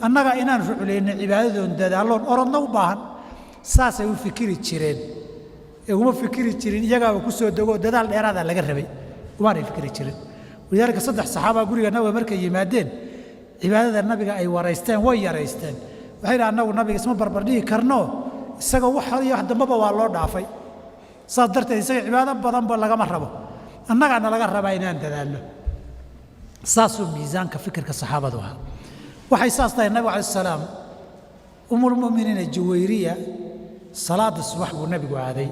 annagaa inaan ruclayna cibaadadoon dadaalloon orodna u baahan. Saasay u fikiri jireen, uguma fikiri jirin iyagaaba ku soo degoo dadaal dheeraadaa laga rabay, umaanay fikiri jirin. Walidaalika saddex saxaabaa guriga nabiga markay yimaadeen cibaadada nabiga ay waraysteen, way yaraysteen. Waxay idhaha, annagu nabiga isma barbardhigi karno, isagoo wax hore iyo wax dambaba waa loo dhaafay, saas darteed isaga cibaado badanba lagama rabo, annagaana laga rabaa inaan dadaalno. Saasuu miisaanka fikirka saxaabadu ahaa. Waxay saas tahay, nabigu alai salaam umulmuminiina Juwayriya salaadda subax buu nabigu aaday,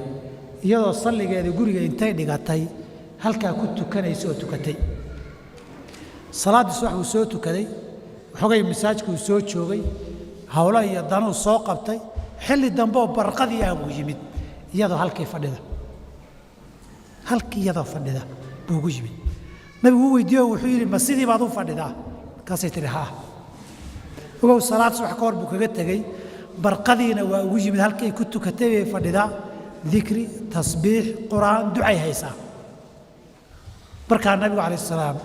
iyadoo salligeeda guriga intay dhigatay halkaa ku tukanaysa oo tukatay. Salaaddii subax buu soo tukaday, xogay masaajkuu soo joogay, howlo iyo danuu soo qabtay. Xilli dambeoo barqadii ah buu yimid, iyadoo halkii fadhida, halkii iyadoo fadhida buu ugu yimid. Nabigu u weydiiyo, wuxuu yidhi, ma sidii baad u fadhidaa? Markaasay tihi, haa. Ogow, salaad subax ka hor buu kaga tegey, barqadiina waa ugu yimid, halkii ay ku tukatay bay fadhidaa, dikri, tasbiix, qur'aan, ducay haysaa. Markaa nabigu calayh salaam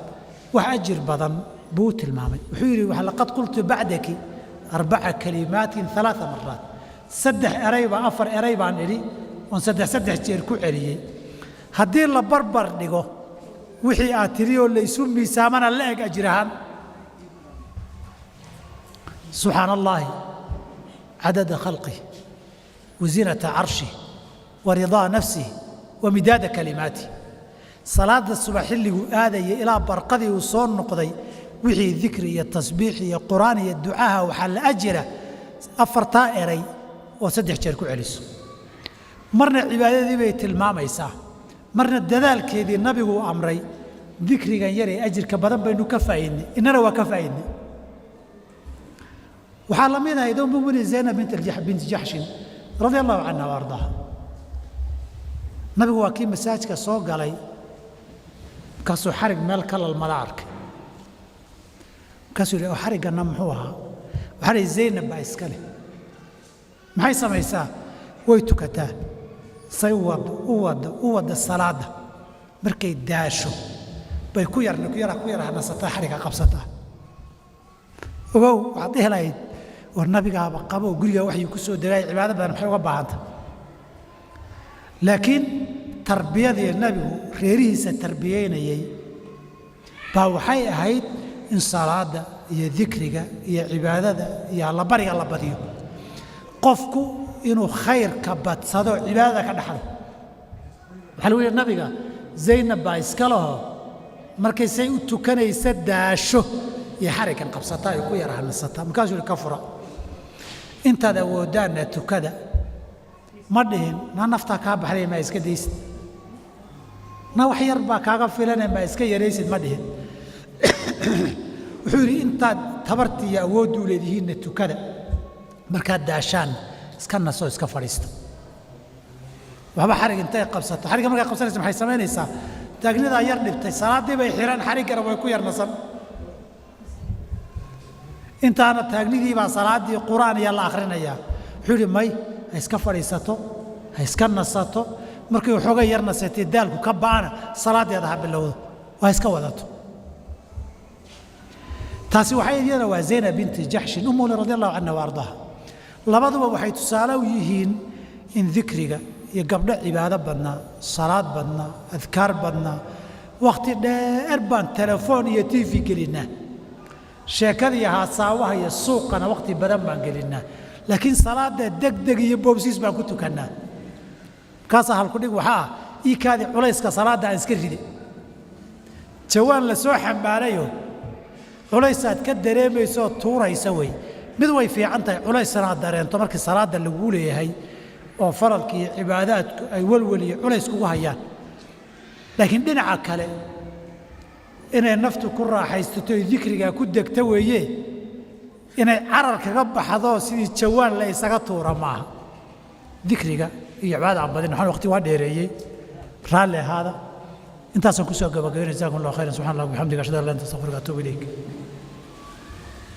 wax ajir badan buu u tilmaamay. Wuxuu yidhi, laqad qultu bacdaki arbaca kalimaatin alaaa maraat. Saddex eraybaa, afar eray baan idhi oon saddex saddex jeer ku celiyey. Haddii la barbar dhigo wixii aad tidhi oo laysu miisaamana la eg ajir ahaan. Subxaana allaahi cadada khalqih wa zinata carshih wa ridaa nafsih wa midaada kalimaatih. Salaadda subax xilliguu aadayay ilaa barqadii uu soo noqday, wixii dikri iyo tasbiix iyo qur'aan iyo ducaha waxaa la ajira afartaa eray oo saddex jeer ku celiso. Marna cibaadadii bay tilmaamaysaa, marna dadaalkeedii nabiguu amray. Dikrigan yaree ajirka badan baynu ka faa'iidnay, innana waa ka faa'iidnay. Waxaa la mid ahayd ummuminin Zaynab binti Jaxshin radia allahu canha wa ardaaha. Nabigu waa kii masaajka soo galay, markaasuu xarig meel ka lalmada arkay. Markaasuu yidhi, xarigganna muxuu ahaa? Waxaa la yidhi, Zaynab baa iska leh. Maxay samaysaa? Way tukataa, say u waddo, u waddo, u wadda salaadda, markay daasho bay ku yar ku yar ku yar nasataa, xarigga qabsataa. Ogow, waxaad dhihi lahayd, war nabigaaba qabo, gurigaa waxyuu ku soo degaay, cibaado badan maxay uga baahanta? Laakiin tarbiyadii nabigu reerihiisa tarbiyeynayey baa waxay ahayd in salaadda iyo dikriga iyo cibaadada iyo allabariga la badiyo, qofku inuu khayrka badsado, cibaadada ka dhaxlo. Waxaa lagu yidhi nabiga, Zaynab baa iska laho, markay say u tukanaysa daasho iyo xariggan qabsataa ay ku yar hanasataa. Markaasuu yihi, ka fura, intaad awooddaanna tukada. Ma dhihin, na naftaa kaa baxday maa iska daysid, na wax yar baa kaaga filane maa iska yaraysid, ma dhihin. Wuxuu yidhi, intaad tabartii iyo awoodduu leedihiinna tukada, markaad daashaan iska nasoo, iska fadhiista. Waxba xarig intay qabsato, xarigga markaad qabsanaysa maxay samaynaysaa? Taagnidaa yar dhibtay, salaaddii bay xihan, xariggana way ku yar nasan. Intaana taagnidii baa salaaddii qur'aan iyo la akhrinayaa. Wuxuu yidhi, may, ha iska fadhiisato, ha iska nasato. Markay waxoogay yar nasatay, daalku ka ba'ana, salaaddeeda ha bilowdo, ha iska wadato. Taasi waxay iyadana waa Zaynab binti Jaxshin ummuli radi allahu canha wa ardaaha. Labaduba waxay tusaale u yihiin in dikriga iyo gabdho cibaado badnaa, salaad badnaa, adkaar badnaa. Wakhti dheer baan telefoon iyo TV gelinnaa, sheekada iyo haasaawaha iyo suuqana wakhti badan baan gelinnaa, laakiin salaadda degdeg iyo boobsiis baan ku tukannaa. Markaasaa halkudhig waxaa ah, iikaadii culayska salaadda aan iska ride, jawaan la soo xambaarayo culaysaad ka dareemaysooo tuuraysa wey. Mid way fiican tahay culaysana aad dareento markii salaadda laguu leeyahay oo faralka iyo cibaadaadku ay welwel iyo culays kugu hayaan, laakiin dhinaca kale inay naftu ku raaxaysato oy dikrigaa ku degta weeye. Inay carar kaga baxdo sidii jawaan la isaga tuura maaha. Dikriga iyo cibaadada aan badin. Waxaan waqti waa dheereeyey, raalli ahaada. Intaasaan kusoo gabagabaynaya. Jazakum Allah khayran. Subxana Allah bixamdika, ashhadu an la ilaha illa anta, astaghfiruka, atuubu ilayk.